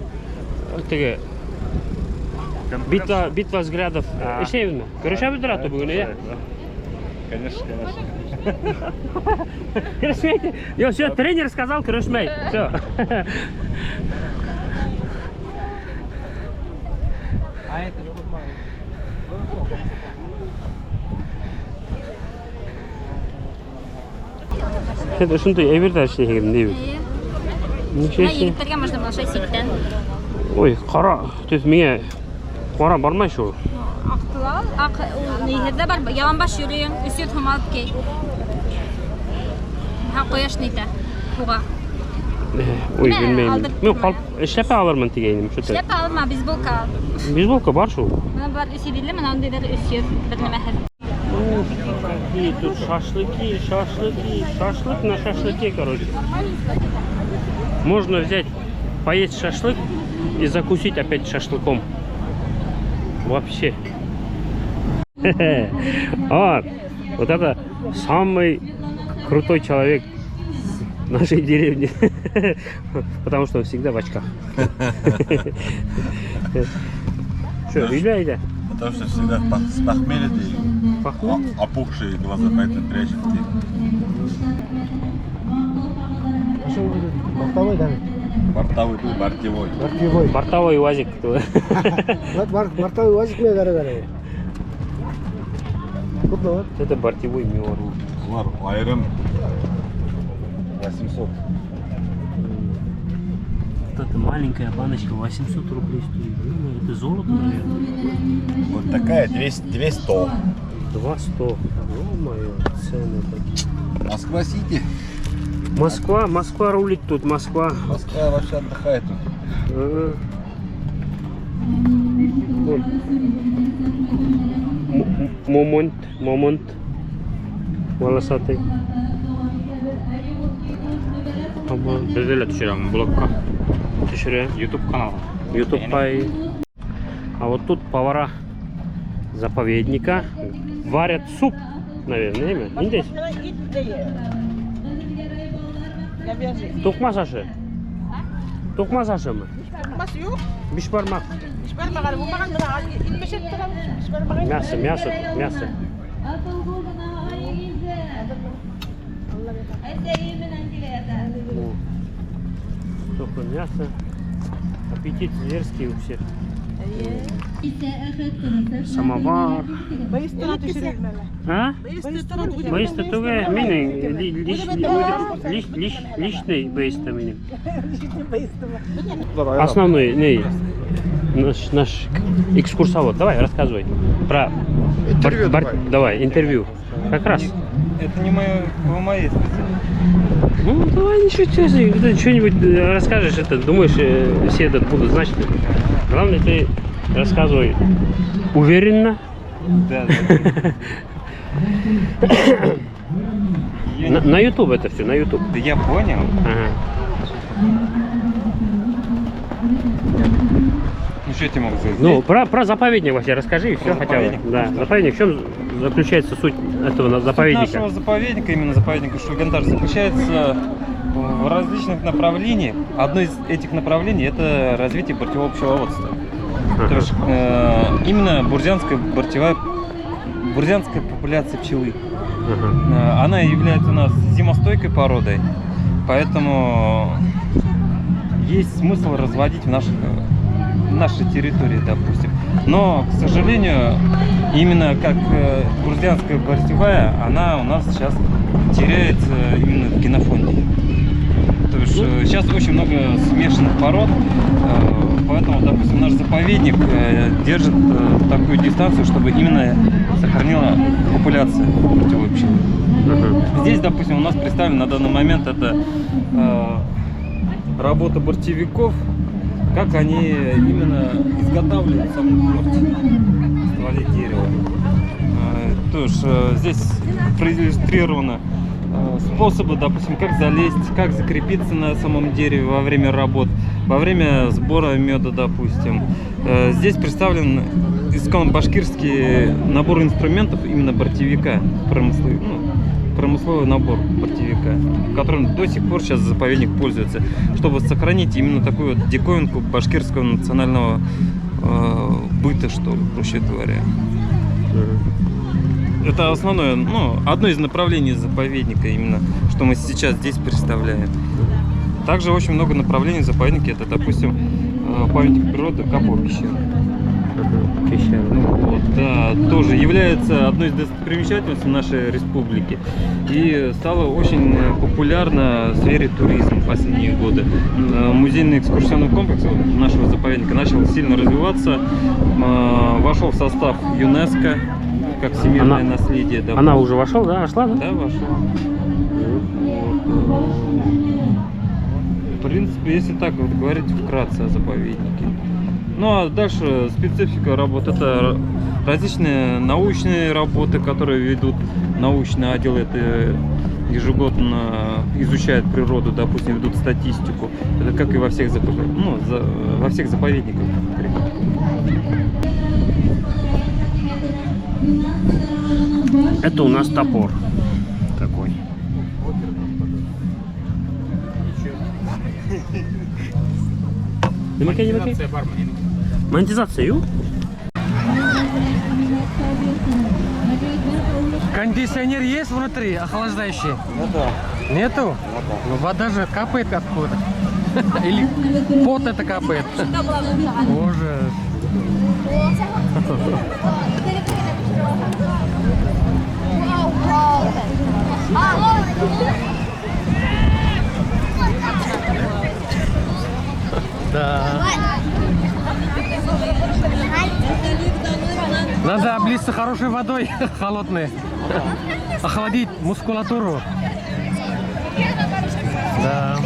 [SPEAKER 1] Теге битва взглядов. Эшләйбеҙме? Көрәшәбеҙ аты бөгөн, әйе?
[SPEAKER 8] Конечно, конечно.
[SPEAKER 1] Көрәшмәй. Йо, все, тренер сказал, көрәшмәй. Все. Это шундай әйберҙәр эшләйһегеҙ, ни бит? Нисә?
[SPEAKER 9] Егеттәргә можно было 6-7-тән.
[SPEAKER 1] Ой, ҡара, төҫ миңә ҡара бармай шул.
[SPEAKER 9] Аҡтыла, аҡ ниһеҙ ҙә бар, яланбаш йөрөйөң, 300 һум алып кей. Һәм ҡояш нитә, һуға.
[SPEAKER 1] Ой, белмәйем. Мин ҡалып эшләпә алырмын тигәйнем, шуты.
[SPEAKER 9] Эшләпә алма, бейсболка ал.
[SPEAKER 1] Бейсболка бар шул.
[SPEAKER 9] Бына былар 350, бына ундайҙар 300, бер нәмәһеҙ.
[SPEAKER 1] Ух, какие тут шашлыки, шашлыки, шашлык на шашлыке, короче. Можно взять, поесть шашлык и закусить опять шашлыком. Вообще. А, вот это самый крутой человек в нашей деревне. Потому что он всегда в очках. Что, Илья, Илья?
[SPEAKER 10] Потому что всегда с похмелья ты опухшие глаза, поэтому прячет ты.
[SPEAKER 11] Бортовой, да?
[SPEAKER 10] Бортовой, тут бортовой.
[SPEAKER 11] Бортовой.
[SPEAKER 1] Бортовой УАЗик.
[SPEAKER 11] Бортовой УАЗик мне дорогой. Вот.
[SPEAKER 1] Это бортовой Миор.
[SPEAKER 10] Улар айырым 800.
[SPEAKER 1] Вот эта маленькая баночка 800 рублей стоит. Ну, это золото, наверное.
[SPEAKER 10] Вот такая 200.
[SPEAKER 1] 200. Ё-моё, цены такие.
[SPEAKER 10] Москва-Сити.
[SPEAKER 1] Москва, Москва рулит тут, Москва.
[SPEAKER 10] Москва вообще отдыхает тут.
[SPEAKER 1] Момент, момент. Волосатый. Беҙҙе лә төшөрәм блогҡа. Төшөрә.
[SPEAKER 8] YouTube канал.
[SPEAKER 1] YouTube пай. А вот тут повара заповедника варят суп, наверное, не? Ниндәй? Туҡмас ашы. Туҡмас ашымы?
[SPEAKER 5] Туҡмас юҡ.
[SPEAKER 1] Бишбармаҡ.
[SPEAKER 5] Бишбармаҡ әле булмаған, бына илмешеп торам, бишбармаҡ.
[SPEAKER 1] Мясо, мясо, мясо. Только мясо. Аппетит зверский у всех. Самовар. А? Бейісті түге минең личный бейісті минең. Основной, не, наш экскурсовод. Давай, рассказывай про
[SPEAKER 11] Интервью давай.
[SPEAKER 1] Давай, интервью. Как раз.
[SPEAKER 12] Это не мое, по моей специальности.
[SPEAKER 1] Ну, давай ничего, ты что-нибудь расскажешь, это, думаешь, все это будут знать. Главное, ты рассказывай уверенно.
[SPEAKER 12] Да, да.
[SPEAKER 1] На YouTube это все, на YouTube.
[SPEAKER 12] Да я понял.
[SPEAKER 1] Ага.
[SPEAKER 12] Ну что я тебе могу сказать?
[SPEAKER 1] Ну, про заповедник вообще расскажи, и все хотя бы. Да, заповедник. В чем заключается суть этого заповедника?
[SPEAKER 12] Суть нашего заповедника, именно заповедника Шульганташ, заключается в различных направлениях. Одно из этих направлений – это развитие бортевого пчеловодства. То есть именно бурзянская популяция пчелы. Она является у нас зимостойкой породой, поэтому есть смысл разводить в нашей территории, допустим. Но, к сожалению, именно как бурзянская бортевая, она у нас сейчас теряется именно в генофонде. То есть сейчас очень много смешанных пород, поэтому, допустим, наш заповедник держит такую дистанцию, чтобы именно сохранила популяция бортевой пчелы. Здесь, допустим, у нас представлена на данный момент это работа бортевиков, как они именно изготавливают саму борть в стволе дерева. То есть здесь проиллюстрировано способы, допустим, как залезть, как закрепиться на самом дереве во время работ, во время сбора меда, допустим. Здесь представлен исконно башкирский набор инструментов именно бортевика, промысловый набор бортевика, которым до сих пор сейчас заповедник пользуется, чтобы сохранить именно такую вот диковинку башкирского национального быта, что ли, проще говоря. Это основное, ну, одно из направлений заповедника именно, что мы сейчас здесь представляем. Также очень много направлений в заповеднике. Это, допустим, памятник природы Капова пещера.
[SPEAKER 1] Пещера.
[SPEAKER 12] Вот, да, тоже является одной из достопримечательностей нашей республики. И стала очень популярна в сфере туризма в последние годы. Музейный экскурсионный комплекс нашего заповедника начал сильно развиваться, вошел в состав ЮНЕСКО как всемирное наследие. Да.
[SPEAKER 1] Она уже вошла, да? Вошла, да?
[SPEAKER 12] Да, вошла. Вот. В принципе, если так вот говорить вкратце о заповеднике. Ну а дальше специфика работ. Это различные научные работы, которые ведут научные отделы. Это ежегодно изучают природу, допустим, ведут статистику. Это как и во всех, во всех заповедниках.
[SPEAKER 1] Это у нас топор такой. Монетизация, ю?
[SPEAKER 13] Кондиционер есть внутри, охлаждающий?
[SPEAKER 12] Нету.
[SPEAKER 13] Нету? Ну, вода же капает откуда? Или пот это капает? Боже. Да. Надо облиться хорошей водой, холодной. Охладить мускулатуру. Да.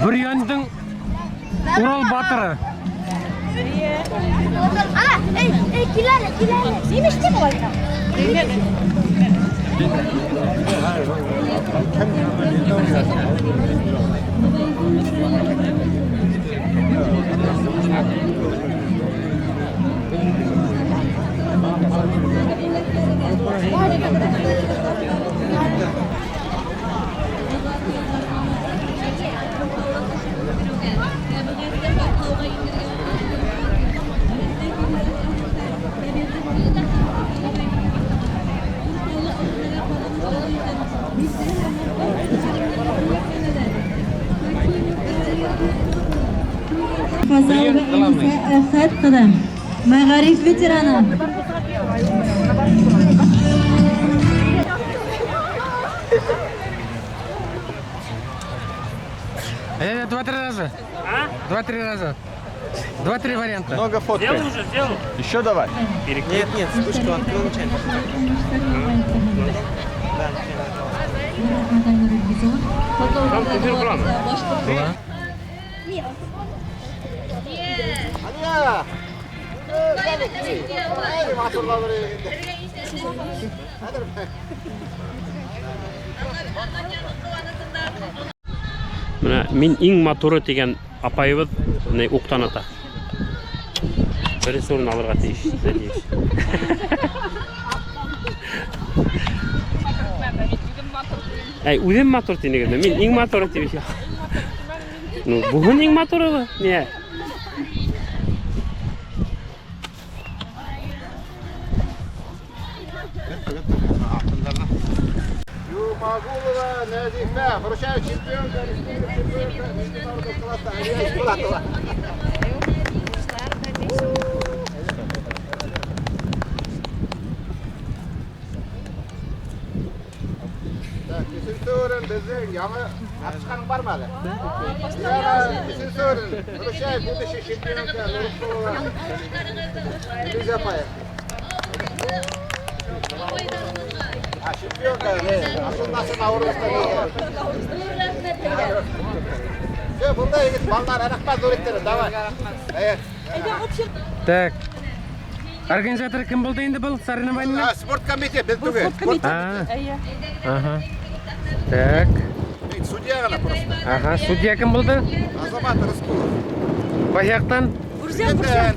[SPEAKER 13] Бөрйәндең Урал батыры.
[SPEAKER 6] Фазалова
[SPEAKER 13] главный.
[SPEAKER 6] Әнисә Әхәт ҡыҙы, мәғариф ветераны.
[SPEAKER 13] Два-три раза.
[SPEAKER 1] А?
[SPEAKER 13] Два-три раза. Два-три варианта.
[SPEAKER 8] Много фоткай.
[SPEAKER 1] Сделал уже, сделал.
[SPEAKER 8] Еще давай.
[SPEAKER 1] Нет,
[SPEAKER 11] нет, вспышку открыл нечаянно.
[SPEAKER 1] Там купил план.
[SPEAKER 13] Да.
[SPEAKER 1] Менә мин иң матуры дигән апайыбыҙ не уҡтан ата. Беренсе урын алырға тейеш, надеюсь. Әй, үҙем матур тинегеҙме? Мин иң матуры тип. Ну, бөгөн иң матуры не?
[SPEAKER 7] Юмагулова Нәзифә, вручаю чемпионка республики, чемпионка международного класса Алия Ишмуратова. Так, өсөнсө орын беҙҙең яңы Апшҡаның бармы әле? Өсөнсө орын вручаю будущий чемпионка Нурҡолова Лиза апай. А чемпионка, асылмасын ауырлыҡта. Все, бында егет, балалар, рәхмәт ҙур иттереп, давай.
[SPEAKER 13] Так. Организатор кем булды инде был соревнованияның?
[SPEAKER 7] Спорт комитет, беҙ түгел. Спорт
[SPEAKER 13] комитет. Ага. Так.
[SPEAKER 7] Судья ғына просто.
[SPEAKER 13] Ага, судья кем булды?
[SPEAKER 7] Азамат Рыскулов.
[SPEAKER 13] Баяҡтан?
[SPEAKER 7] Бүрзән, Бүрзән.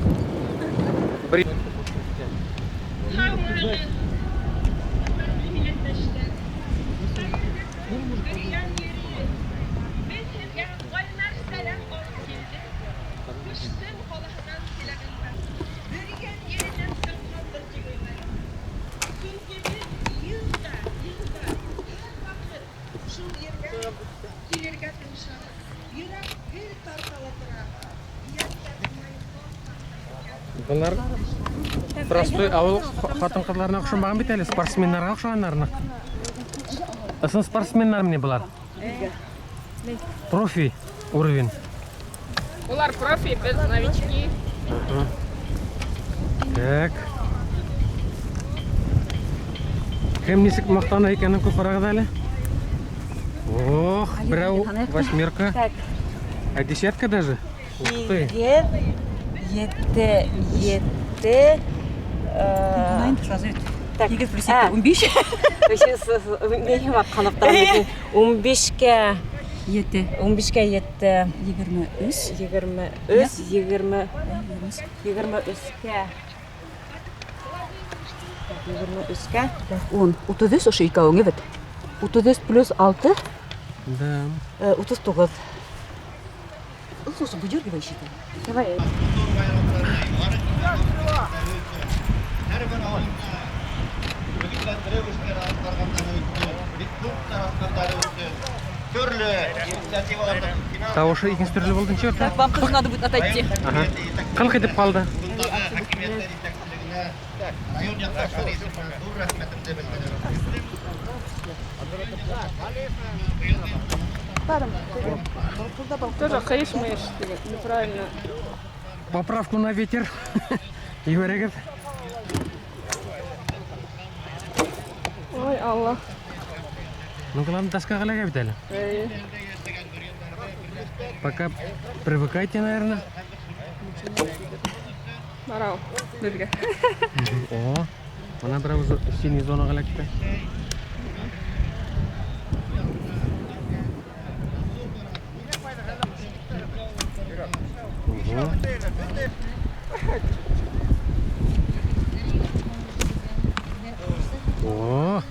[SPEAKER 13] Былар простой ауыл ҡатын-ҡыҙҙарына оҡшамаған бит әле, спортсмендарға оҡшағандар ныҡ. Ысын спортсмендар мени былар? Профи уровень.
[SPEAKER 5] Улар профи, беҙ новички.
[SPEAKER 13] Так. Кем нисек маҡтана икәнен күп ҡарағыҙ әле. Ох, берәү восьмерка. А десятка даже. Ух ты.
[SPEAKER 14] Ете, ете. Так,
[SPEAKER 15] 8 плюс 2, 15.
[SPEAKER 14] 15-кә
[SPEAKER 15] 7.
[SPEAKER 14] 15-кә 7.
[SPEAKER 15] 23.
[SPEAKER 14] 23, 23-кә. 23-кә.
[SPEAKER 15] 10. 33 ошо икәүеңе бит. 33 плюс 6.
[SPEAKER 13] Да.
[SPEAKER 15] 39. Слушай, выдергивай щиты.
[SPEAKER 14] Давай.
[SPEAKER 13] Тауышы икенсе төрлө булды ничек?
[SPEAKER 15] Так, вам тоже надо будет отойти.
[SPEAKER 13] Ага. Ҡылҡ итеп ҡалды.
[SPEAKER 5] Тоже хейш-мейш, неправильно.
[SPEAKER 13] Поправку на ветер. Ебәрегеҙ.
[SPEAKER 5] Ой, Аллах.
[SPEAKER 13] Ну, главное, доска эләгә бит әле. Пока привыкайте, наверное.
[SPEAKER 5] Барау, беҙгә.
[SPEAKER 13] О, бына берәү синий зонаға эләкте. Ого. О!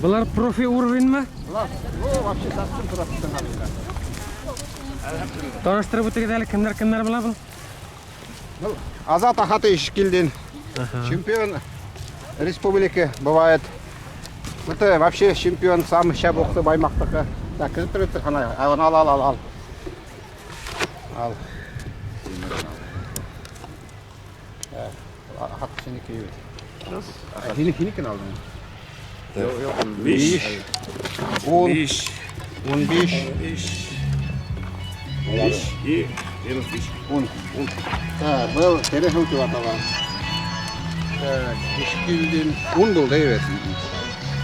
[SPEAKER 13] Былар профи уровеньме?
[SPEAKER 11] Ну, вообще совсем профессионально.
[SPEAKER 13] Таныштырып үтегеҙ әле, кемдәр була был?
[SPEAKER 11] Ну, Азат Ахатович Кильдин, чемпион республики бывает. Это вообще чемпион, сам шәп уҡты Баймаҡтыҡы. Так, килеп тор, ана, ал, ал, ал, ал. Ал. Ахат һинеке бит. Һинекен алдың.
[SPEAKER 8] Биш.
[SPEAKER 11] 10.
[SPEAKER 8] Биш.
[SPEAKER 11] 15.
[SPEAKER 8] Биш. И минус биш.
[SPEAKER 11] 10. Так, был тере һыу тип атала. Так, Ишкилдин 10 булды, әйбәт.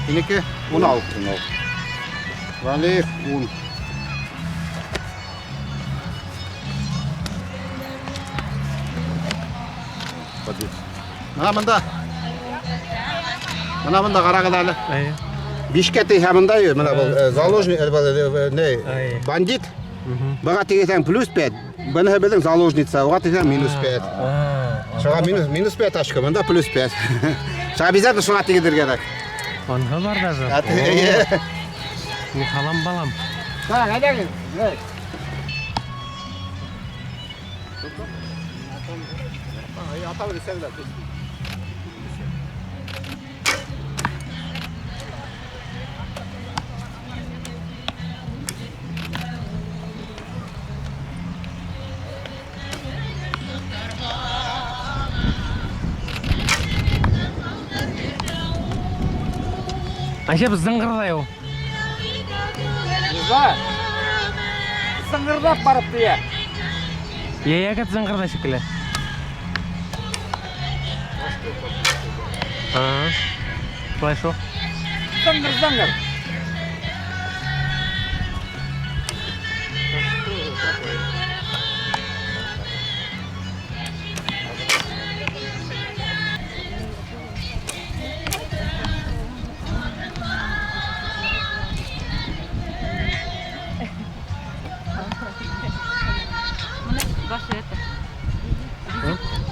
[SPEAKER 11] Һинеке 16. Валиев 10. Мына мында. Мына мында ҡарағыҙ әле. Бишкә тейһә мында, мына был заложник, не, бандит. Быға тейһәң плюс 5, быныһы беҙҙең заложница, уға тейһәң минус 5. Шуға минус 5 очко, мында плюс 5. Шуға обязательно шуға тейҙергә кәрәк.
[SPEAKER 13] Анһы бар даже. Михалам балам.
[SPEAKER 11] Так, әйҙәгеҙ.
[SPEAKER 13] Айша, беҙ зыңғырҙай ул.
[SPEAKER 11] Не знаю. Зыңғырҙап барып тейә.
[SPEAKER 13] Йәйәкәт зыңғырҙай шикелле. Шулай шул.
[SPEAKER 11] Зыңғыр, зыңғыр.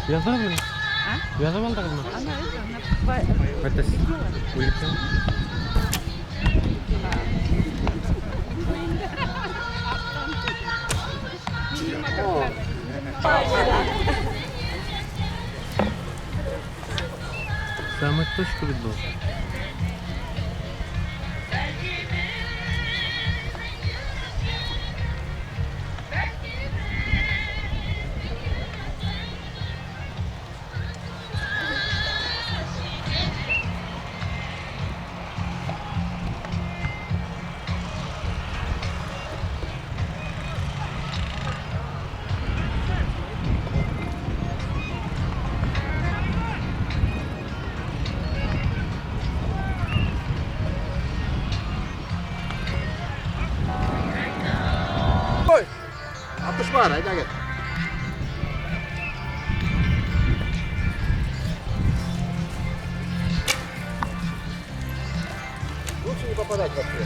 [SPEAKER 13] Яҙҙығыҙмы? Яҙып алдығыҙмы? Это улица. Самая точка бит был.
[SPEAKER 11] Бар, әйҙәгеҙ. Лучше не попадать вообще.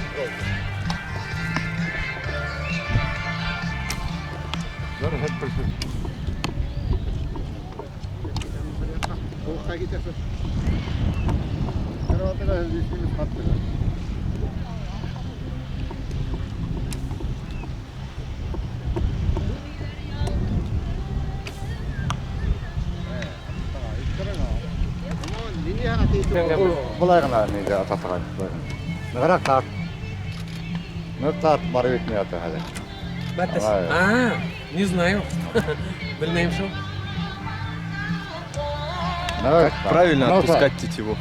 [SPEAKER 10] Былай ғына нейҙе ататаған. Нығыраҡ тарт. Ныҡ тарт барып етмәй ята хәҙер.
[SPEAKER 13] Не знаю. Белмәйем шул.
[SPEAKER 8] Как правильно отпускать тетиву?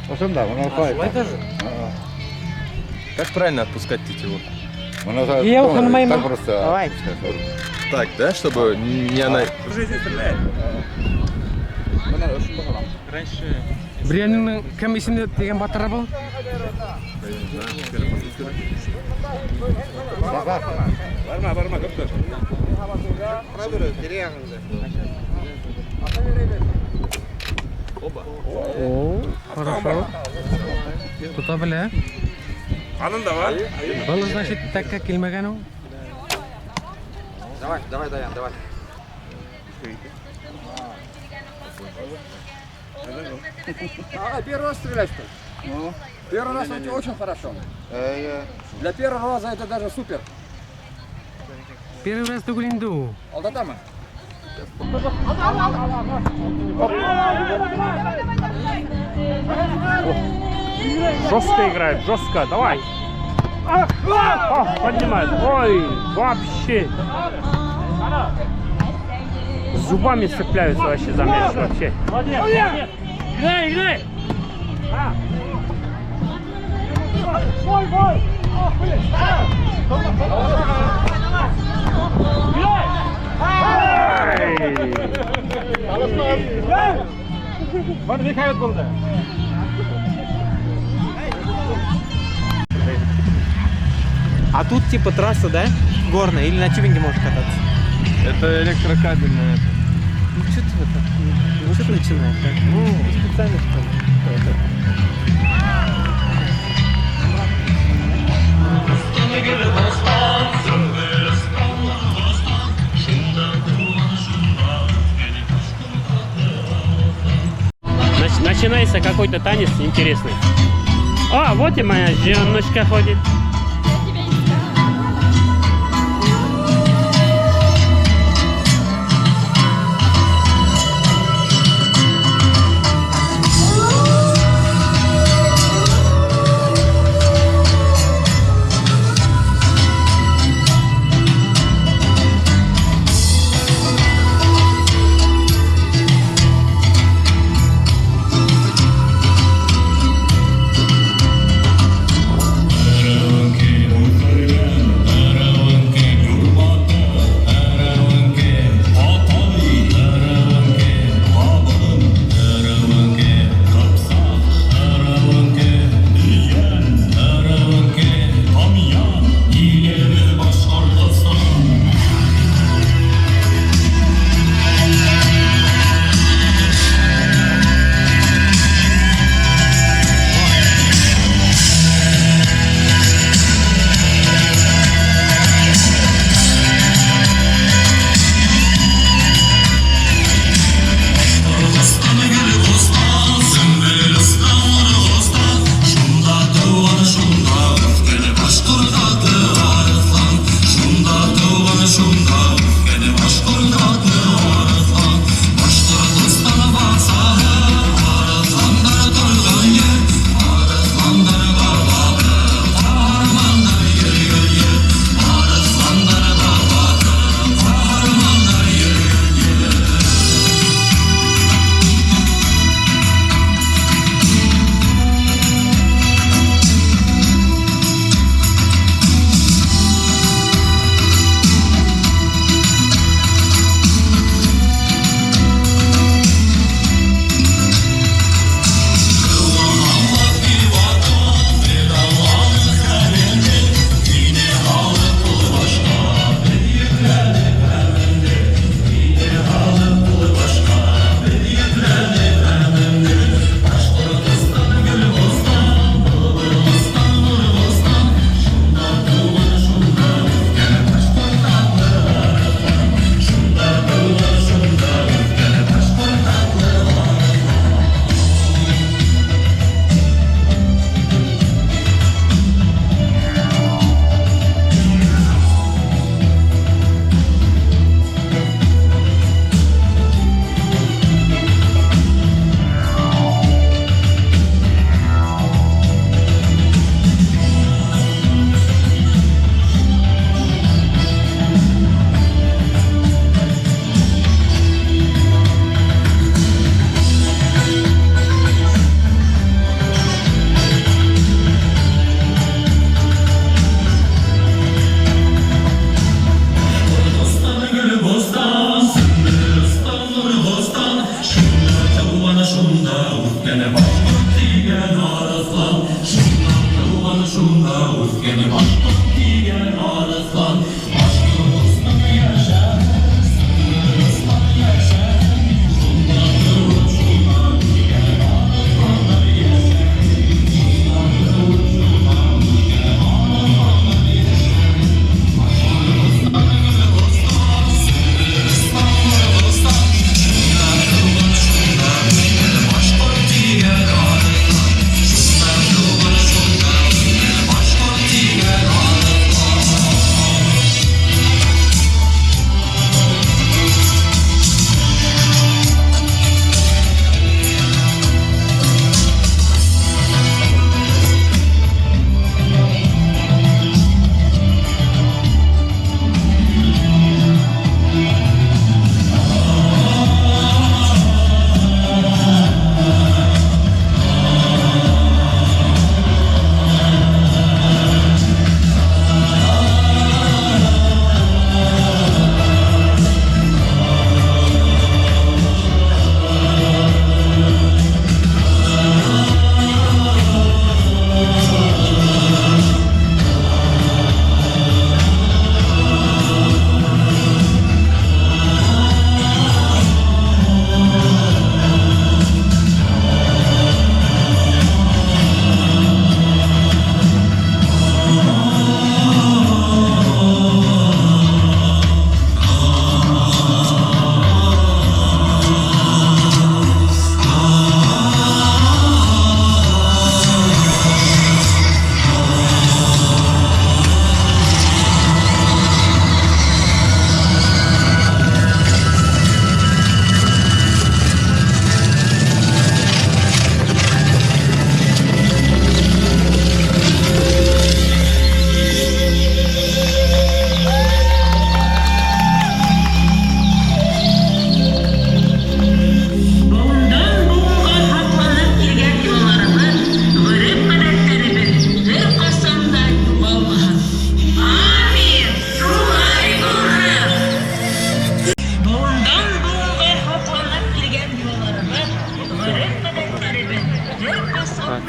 [SPEAKER 8] Как правильно отпускать тетиву?
[SPEAKER 10] Так просто.
[SPEAKER 5] Давай.
[SPEAKER 8] Так, да, чтобы не она...
[SPEAKER 12] Раньше...
[SPEAKER 13] Брянинның кем исемле тигән батыры был?
[SPEAKER 8] Барма, барма, көптөр.
[SPEAKER 13] О, хорошо. Тота белә.
[SPEAKER 8] Анын да бар.
[SPEAKER 13] Был, значит, тәккә килмәгән ул.
[SPEAKER 11] Давай, давай, Даян, давай. А, первый раз стрелять, что ли?
[SPEAKER 16] Ну, первый раз это очень хорошо. Для первого раза это даже супер.
[SPEAKER 13] Первый раз түгел инде ул.
[SPEAKER 16] Алдатамы?
[SPEAKER 1] Жестко играет, жестко, давай. Ах, ах, поднимает. Ой, вообще. Зубами цепляются вообще за мяч вообще. Молодец, молодец. Играй, играй.
[SPEAKER 17] А тут типа трасса, да? Горная, или на тюбинге можно кататься?
[SPEAKER 12] Это электрокабельная.
[SPEAKER 17] Ну что ты вот так? Ну что ты начинаешь? а? Ну, специально что ли?
[SPEAKER 1] Начинается какой-то танец интересный. А, вот и моя женушка ходит.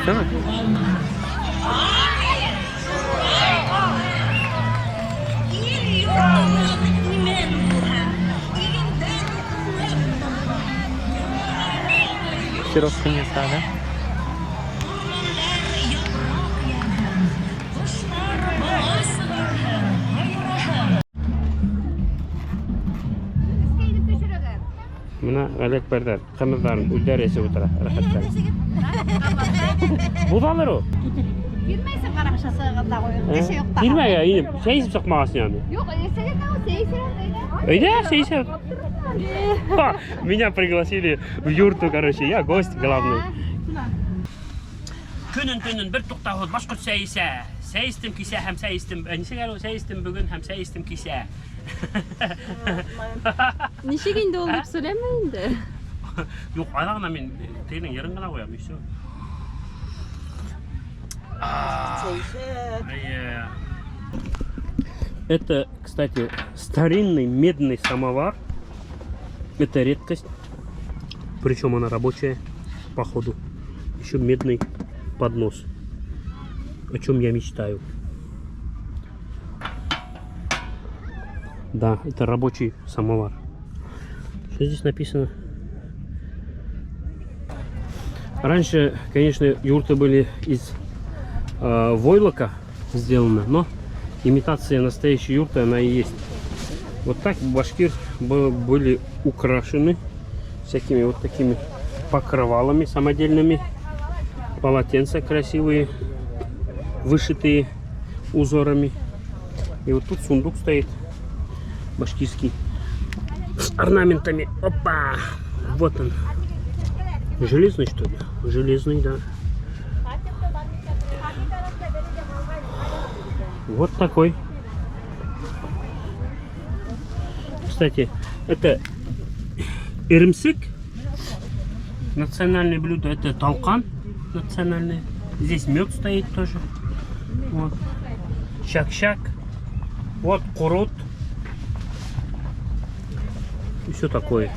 [SPEAKER 13] Цены? Сироп кунеца, да?
[SPEAKER 1] Бына Ғәлиәкбәрҙәр ҡымыҙҙарын үҙҙәре эсеп ултыра, рәхәтләнеп. Буҙалыр ул.
[SPEAKER 5] Килмәйһең ҡараҡшасығында ҡуйып, кеше юҡта.
[SPEAKER 1] Килмәгә инеп, сәй эсеп сыҡмағас яны.
[SPEAKER 5] Юҡ, эсәгеҙ ҙә сәй эсәм өйҙә.
[SPEAKER 1] Өйҙә сәй эсәм. Меня пригласили в юрту, короче, я гость главный. Көнөн төнөн бер туҡтауһыҙ башҡорт сәй эсә. Сәй эстем кисә һәм сәй эстем. Нисек әле ул? Сәй эстем бөгөн һәм сәй эстем кисә.
[SPEAKER 9] Нисек инде ул дип һөйләмә инде.
[SPEAKER 1] Юҡ, аҙағына мин тегенең йырын ғына ҡуям, и всё. Это, кстати, старинный медный самовар. Это редкость. Причем она рабочая, походу. Еще медный поднос. О чем я мечтаю. Да, это рабочий самовар. Что здесь написано? Раньше, конечно, юрты были из войлока сделаны, но имитация настоящей юрты она и есть. Вот так башкир были украшены всякими вот такими покрывалами самодельными, полотенца красивые, вышитые узорами. И вот тут сундук стоит башкирский с орнаментами. Опа! Вот он. Железный, что ли? Железный, да. Вот такой. Кстати, это эремсек. Национальное блюдо. Это талкан национальный. Здесь мед стоит тоже. Вот. Щак-щак. Вот курут. И все такое.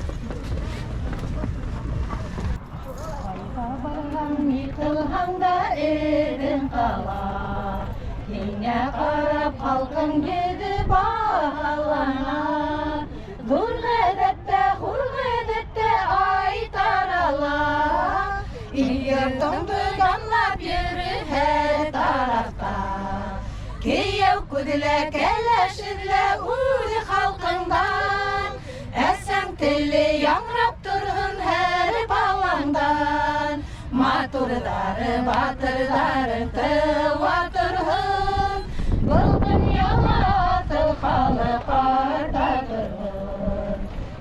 [SPEAKER 2] Матурҙары, батырҙары тыуа торһон, был донъяла аҫыл халыҡ арта торһон.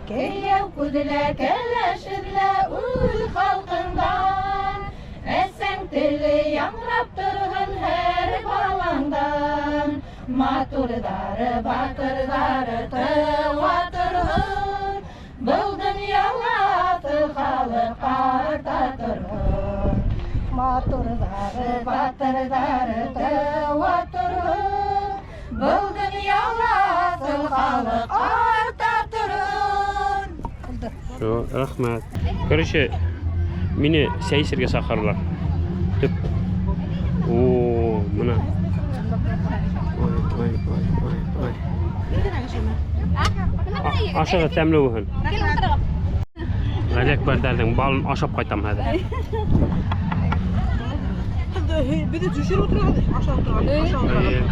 [SPEAKER 2] Кейәү күҙлә, кәләш эҙлә үҙ халҡыңдан, әсәң теле яңрап торһон һәр балаңдан. Матурҙары, батырҙары тыуа торһон, был донъяла аҫыл халыҡ арта торһон. Матурҙары, батырҙары тыуа торһон, был донъяла аҫыл халыҡ арта торһон.
[SPEAKER 1] Все, рәхмәт. Короче, мине сәй эсергә саҡырҙылар. Төп. О, бына. Ой, ой, ой, ой, ой. Ашығы тәмле булһын. Ғәлиәкбәрҙәрҙең балын ашап ҡайтам хәҙер.
[SPEAKER 5] Беҙҙе төшөрөп ултырған, ашап ултырған, ашап ултырған.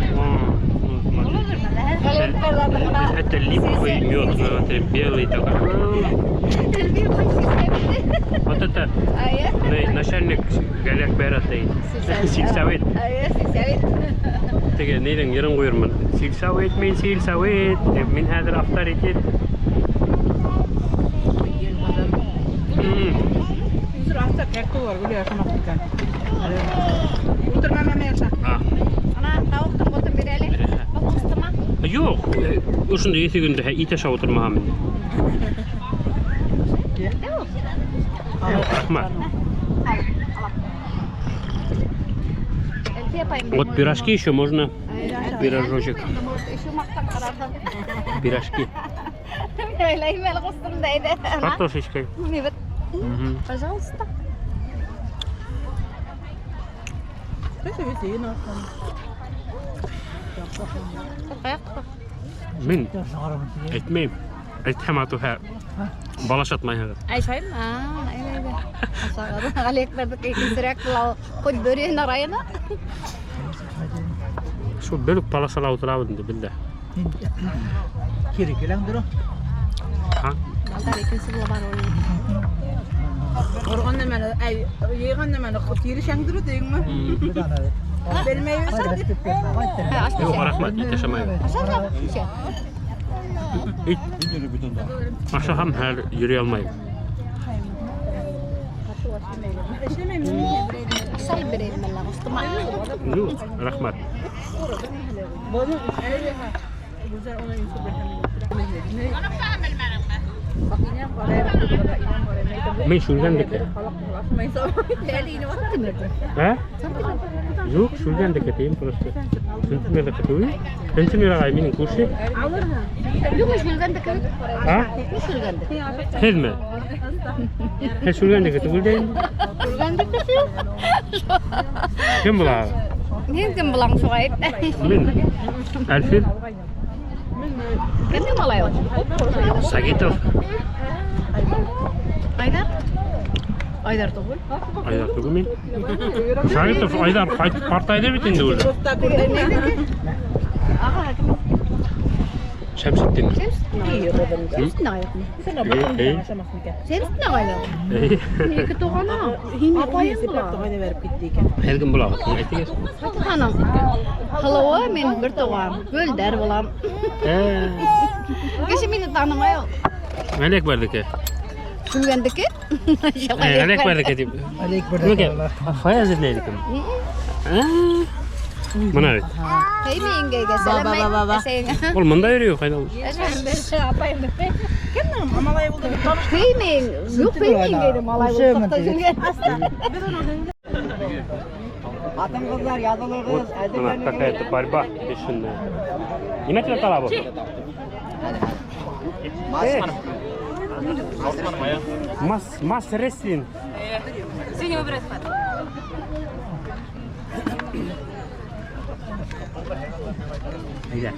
[SPEAKER 1] Это липовый мед, смотри, белый такой. Вот это начальник Ғәлиәкбәр атай. Сельсовет. Теге нейҙең йырын ҡуйырмын. Сельсовет, мин сельсовет, мин хәҙер авторитет. Юҡ, ошондай эҫе көндә ит ашап ултырмаһам инде. Рәхмәт. Вот пирожки еще можно. Пирожочек. Пирожки. С картошечкой.
[SPEAKER 9] Пожалуйста.
[SPEAKER 1] Мин әйтмәйем. Әйтһәм атыуһа бала шатмайһығыҙ.
[SPEAKER 2] Әйтмәйем. Ғәлиәкбәрҙеке икенсерәк була, хоть Бөрйән районы.
[SPEAKER 1] Шул бер үк полосала ултырабыҙ инде беҙ ҙә.
[SPEAKER 17] Кире киләңдер ул.
[SPEAKER 1] Ха?
[SPEAKER 2] Балдар икенсе була бар ул.
[SPEAKER 5] Ҡорған нәмәне, әй, йыйған нәмәне тирешәңдер тиеңме? Белмәйбеҙ.
[SPEAKER 1] Юҡ, рәхмәт, ит ашамайым. Ит ашаһам хәҙер йөрөй алмайым. Юҡ, рәхмәт. Мин Шүлгәндеке. Ә? Юҡ, Шүлгәндеке тием просто. Сентимерҙеке түгел. Сентимер ағай минең күрше.
[SPEAKER 2] Юҡ, Шүлгәндеке.
[SPEAKER 1] А?
[SPEAKER 2] Шүлгәндеке.
[SPEAKER 1] Һеҙме? Һеҙ Шүлгәндеке түгел дә инде.
[SPEAKER 2] Шүлгәндеке.
[SPEAKER 1] Кем була?
[SPEAKER 2] Мин кем булам шуға әйт.
[SPEAKER 1] Мин. Әлфир.
[SPEAKER 2] Кемдең малайы ул?
[SPEAKER 1] Сагитов.
[SPEAKER 2] Айдар? Айдар түгел.
[SPEAKER 1] Айдар түгел мин. Сагитов Айдар ҡартайҙы бит инде уже. Шәмсетдин.
[SPEAKER 2] Шәмсетдин ағай. Шәмсетдин ағай. Ике туғаны. Апайым була.
[SPEAKER 1] Һеҙ кем булағыҙ? Әйтегеҙ.
[SPEAKER 2] Туғаным. Һылыуы мин бер туған. Гөлдәр булам. Кеше мине танымай ул.
[SPEAKER 1] Ғәлиәкбәрҙеке.
[SPEAKER 2] Шүлгәндеке?
[SPEAKER 1] Ғәлиәкбәрҙеке тип. Фаяз эҙләйҙе кем? Бына бит.
[SPEAKER 2] Ҡыймы еңгәйгә сәләм әйт әсәйеңә.
[SPEAKER 1] Ул мында йөрөй, ҡайҙа ул?
[SPEAKER 2] Апайым. Кемдең малайы булды? Ҡыймы, юҡ, ҡыймы еңгәйҙе малай булып сыҡты Шүлгән.
[SPEAKER 1] Вот она какая-то борьба бешеная. Нимә тип атала был? Мас рестлинг.
[SPEAKER 9] Сегодня выбирать хватит.
[SPEAKER 1] Әйҙә.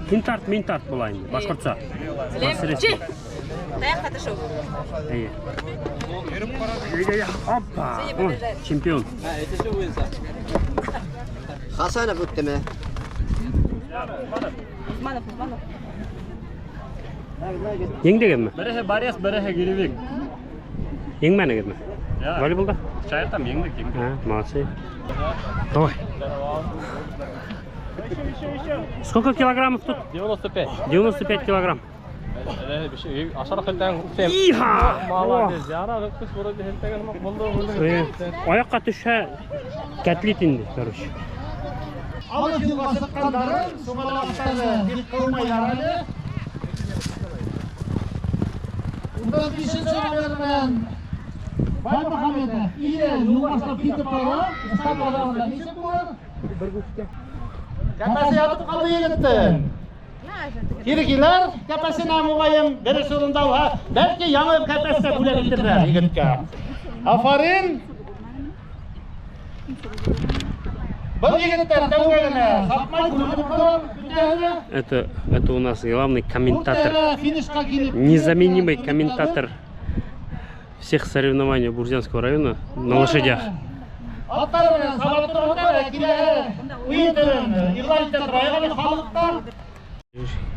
[SPEAKER 1] Һин тарт, мин тарт була инде. Башҡортса. Мас рестлинг.
[SPEAKER 5] Таяҡ ҡатышыу.
[SPEAKER 1] Эйе. Опа! Ой, чемпион.
[SPEAKER 10] Хасанов үттеме?
[SPEAKER 5] Усманов, Усманов.
[SPEAKER 1] Еңдегеҙме?
[SPEAKER 12] Береһе борец, береһе гиревик.
[SPEAKER 1] Еңмәнегеҙме? Волейболда?
[SPEAKER 12] Шаяртам, еңдек, еңдек.
[SPEAKER 1] А, молодцы. Давай. Сколько килограммов тут?
[SPEAKER 13] 95.
[SPEAKER 1] 95 килограмм. Иха!
[SPEAKER 13] Молодец. Яра, ҡыш вроде һелтәгән булды, булды.
[SPEAKER 1] Аяҡҡа төшһә, кәтлит инде, короче.
[SPEAKER 7] Алыҫ юлға сыҡҡандарын сумалаҡтары бик ҡылмайҙар әле. 35-нсе номер менән Баймөхәмәтов ире юл башлап китеп бара, старт аҙағында нисек булыр? Кәпәсе ятып ҡалды егеттең. Кире килер, кәпәсенә мөғайын беренсе урында алһа, бәлки яңы кәпәс тә бүләк итерҙәр егеткә. Афарин! Был егеттәр тәүгә генә сапмай күренеп тора, бөтәһе.
[SPEAKER 1] Это у нас главный комментатор,
[SPEAKER 7] Финишҡа килеп
[SPEAKER 1] незаменимый комментатор всех соревнований Бурзянского района на лошадях.
[SPEAKER 7] Аттары менән сабап торғандар, киләһе уйын төрөн иғлан итә торайыҡ халыҡтар.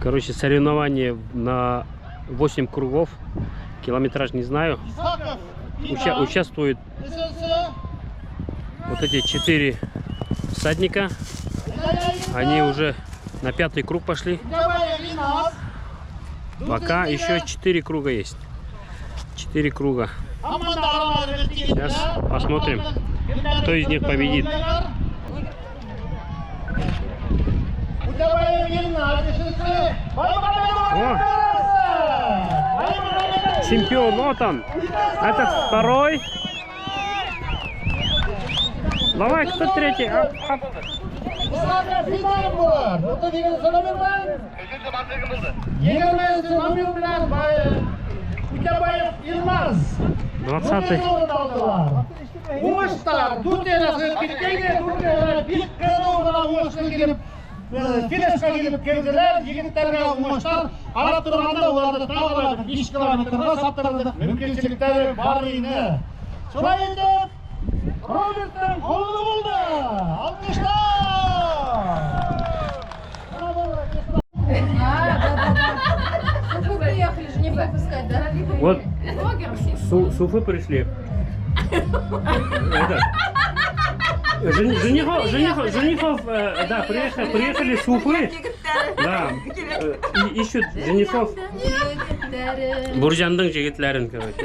[SPEAKER 1] Короче, соревнование на 8 кругов, километраж не знаю. Участвуют вот эти 4 всадника. Они уже на 5-й круг пошли. Пока еще 4 круга есть. 4 круга. Сейчас посмотрим, кто из них победит. О! Чемпион, вот он. Этот второй. Давай, кто третий? Ап, ап.
[SPEAKER 18] Илмаз.
[SPEAKER 1] 20-й.
[SPEAKER 18] Уңыштар, дүртәләсе киткәйне, дүртәләре бик кызу гына уңышлы килеп, финишка килеп керделәр, егетләргә уңыштар. Карап торганда уларны тагы да 5 километрга саптырдык. Мөмкинчелекләре бар иде. Шулай итеп, Роберттың кулы булды. Алкышлар!
[SPEAKER 2] Вы приехали женихов искать, да?
[SPEAKER 1] Вот с Уфы пришли. Это, женихов, да, приехали с Уфы. Да, и ищут женихов. Бурҗандың егетләрен, короче.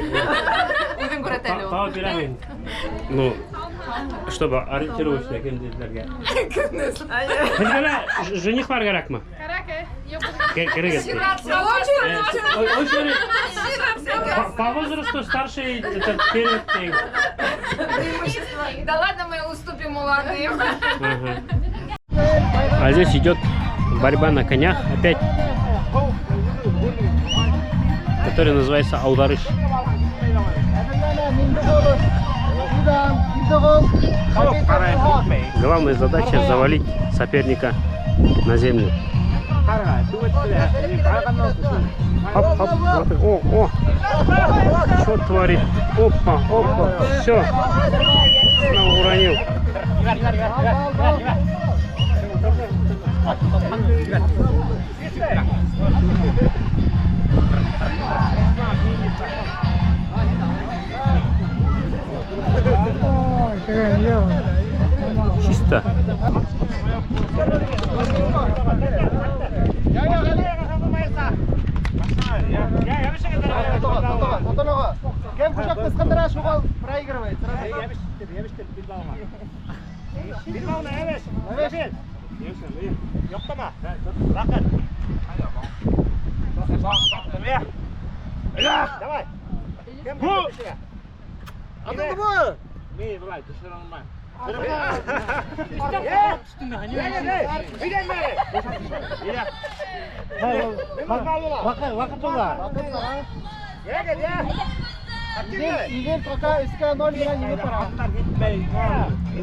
[SPEAKER 5] Үзең күрәт әле ул.
[SPEAKER 1] Тау бирәмен. Ну, чтобы ориентировочно кем диделәргә. Һеҙгә лә женихлар кәрәкме?
[SPEAKER 2] Кәрәк,
[SPEAKER 1] Кәрәк. Очередь. По возрасту старший это перед.
[SPEAKER 5] Да ладно, мы уступим молодым.
[SPEAKER 1] Ага. А здесь идет борьба на конях опять, которая называется Аударыш. Главная задача завалить соперника на землю. Хоп, хоп, вот, о, о, что творит? Опа, опа, все, снова уронил. Чисто.
[SPEAKER 18] Кем кушак ысҡындыра, шуға проигрывает.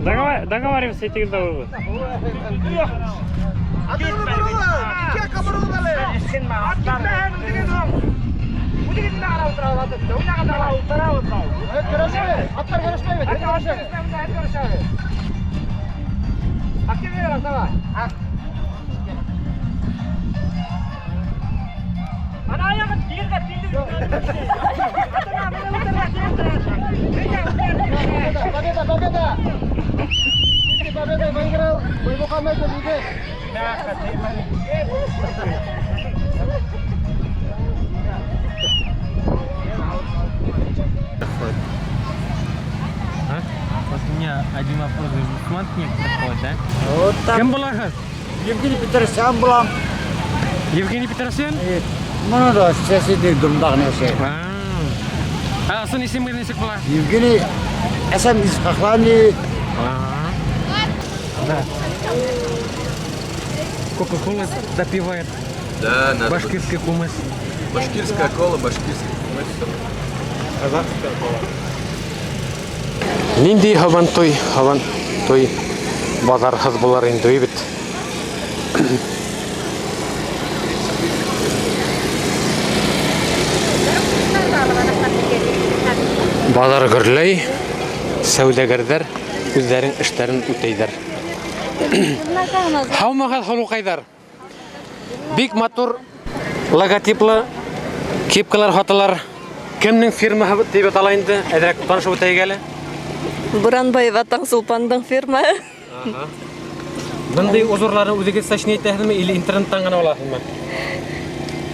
[SPEAKER 18] Давай.
[SPEAKER 1] Договариваемся, этих договор.
[SPEAKER 18] Победа, победа! Победа выиграл Баймухамедов Игорь.
[SPEAKER 13] А? Вот у меня один вопрос, мусульман проходит, да?
[SPEAKER 19] Вот так.
[SPEAKER 13] Кем была?
[SPEAKER 19] Евгений Петросян была.
[SPEAKER 13] Евгений Петросян?
[SPEAKER 19] Нет. Ну да, соседний домда нәрсә.
[SPEAKER 13] А, сын исеме нисек була?
[SPEAKER 19] Евгений Әсәм Исхаклани.
[SPEAKER 13] Да. Кока-кола допивает.
[SPEAKER 20] Да, надо.
[SPEAKER 13] Башкирский кумыс.
[SPEAKER 20] Башкирская кола, башкирский кумыс. Казахская кола.
[SPEAKER 13] Нинди һабантуй, һабантуй базарһыҙ булыр инде бит. Базар гөрләй, сәүҙәгәрҙәр үҙҙәренең эштәрен үтәйҙәр. Һаумыһығыҙ, һылыуҡайҙар. Бик матур логотиплы кепкалар һаталар. Кемдең фирмаһы тип атала инде? Әҙерәк танышып үтәйек әле.
[SPEAKER 21] Буранбаева Таңсулпандың фирмаһы.
[SPEAKER 13] Бындай узорларны үҙегеҙ сочинять итәһегеҙме или интернеттан ғына алаһығыҙмы?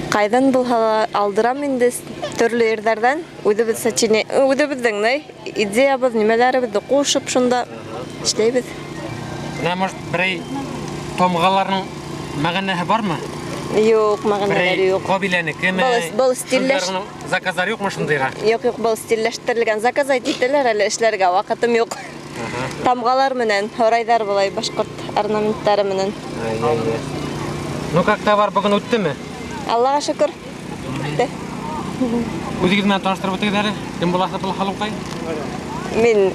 [SPEAKER 21] Ҡайҙан булһа ла алдырам инде төрлө ерҙәрҙән. Үҙебеҙ сочиня, үҙебеҙҙең ни идеябыҙ, нимәләребеҙҙе ҡушып шунда эшләйбеҙ.
[SPEAKER 13] Бына, может, берәй тамғаларының мәғәнәһе бармы?
[SPEAKER 21] Юҡ, мәғәнәләре юҡ.
[SPEAKER 13] Ҡабиләнекеме?
[SPEAKER 21] Был стилләш...
[SPEAKER 13] Заказдар юҡмы шундайға?
[SPEAKER 21] Юҡ, юҡ, был стилләштерелгән. Заказать итәләр әле, эшләргә ваҡытым юҡ. Тамғалар менән, һорайҙар былай башҡорт орнаменттары менән.
[SPEAKER 13] Ну, как товар бөгөн үттеме?
[SPEAKER 21] Аллаға шөкөр. Үтте.
[SPEAKER 13] Үҙегеҙ менән таныштырып үтегеҙ әле. Кем булаһы был халыҡай?
[SPEAKER 21] Мин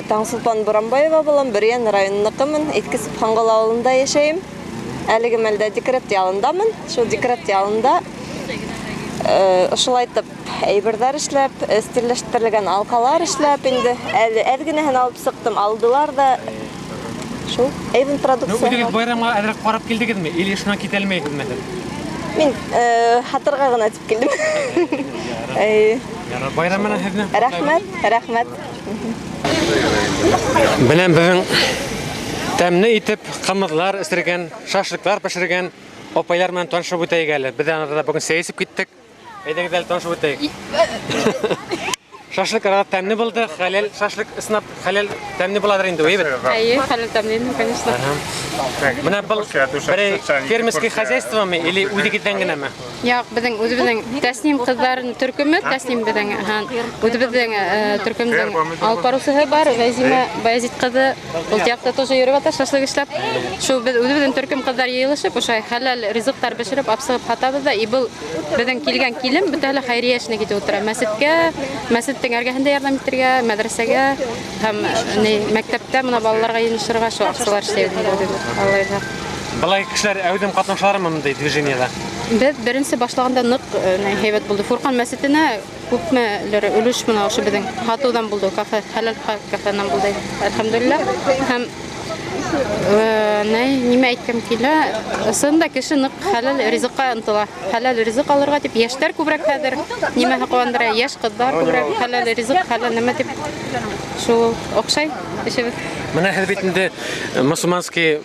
[SPEAKER 21] Таңсулпан Буранбаева булам, Бөрйән районыныҡымын, Иҫке Субханғол ауылында йәшәйем. Әлеге мәлдә декрет ялындамын. Шул декрет ялында ошолайтып әйберҙәр эшләп, стилләштерелгән алҡалар эшләп инде әле әҙ генәһен алып сыҡтым, алдылар ҙа. Шул Эйвен
[SPEAKER 13] Ну,
[SPEAKER 21] продукция.
[SPEAKER 13] үҙегеҙ байрамға әҙерәк ҡарап килдегеҙме? Или шунан китә алмайһығыҙмы?
[SPEAKER 21] Мин һатырға ғына тип килдем. Әй,
[SPEAKER 13] Ярар, байрам менән һеҙҙе.
[SPEAKER 21] Рәхмәт, рәхмәт.
[SPEAKER 13] Беләм беҙҙең тәмле итеп ҡымыҙлар эсергән, шашлыклар бешергән апайлар менән танышып үтәйек әле. Беҙ арада бөгөн сәй эсеп киттек. Әйҙәгеҙ әле танышып үтәйек. Шашлык арада тәмле булды, хәләл шашлык ысынлап хәләл тәмле буладыр инде, әйбәт.
[SPEAKER 9] Әйе, хәләл тәмле, конечно.
[SPEAKER 13] Менә был берәй фермерский хозяйствомы или үҙегеҙҙән генәме?
[SPEAKER 9] Юҡ, беҙҙең үҙебеҙҙең Тәсним ҡыҙҙарының төркөмө, Тәсним беҙҙең, үҙебеҙҙең төркөмдөң алып барыусыһы бар, Вәзимә Баязит ҡыҙы, ул яҡта тоже йөрөп ята, шашлык эшләп. Шул беҙ үҙебеҙҙең төркөм ҡыҙҙар йыйылышып, ошолай хәләл ризыҡтар бешереп, алып сығып һатабыҙ ҙа, и был беҙҙең килгән килем бөтәһе лә хәйриә эшенә китеп ултыра. Мәсеткә, мәсеттең эргәһендә ярҙам итергә, мәҙрәсәгә һәм мәктәптә мына балаларға йыйынышырға шул аҡсалар эшләйбеҙ инде үҙебеҙ, Алла бирһә.
[SPEAKER 13] Былай кешеләр әүҙем ҡатнашалармы бындай движениеда?
[SPEAKER 9] Беҙ беренсе башлағанда ныҡ һәйбәт булды. Фурҡан мәсетенә күпмелер өлөш мына ошо беҙҙең һатыуҙан булды, кафе, хәләл кафенан булды. Әлхәмдүлилләһ. Һәм нимә әйткем килә, ысынында кеше ныҡ хәләл ризыҡҡа ынтыла. Хәләл ризыҡ алырға тип йәштәр күберәк хәҙер нимәһе ҡыуандыра, йәш ҡыҙҙар күберәк хәләл ризыҡ, хәләл нәмә тип шул оҡшай эшебеҙ.
[SPEAKER 13] Мына һеҙ бит инде мосолманский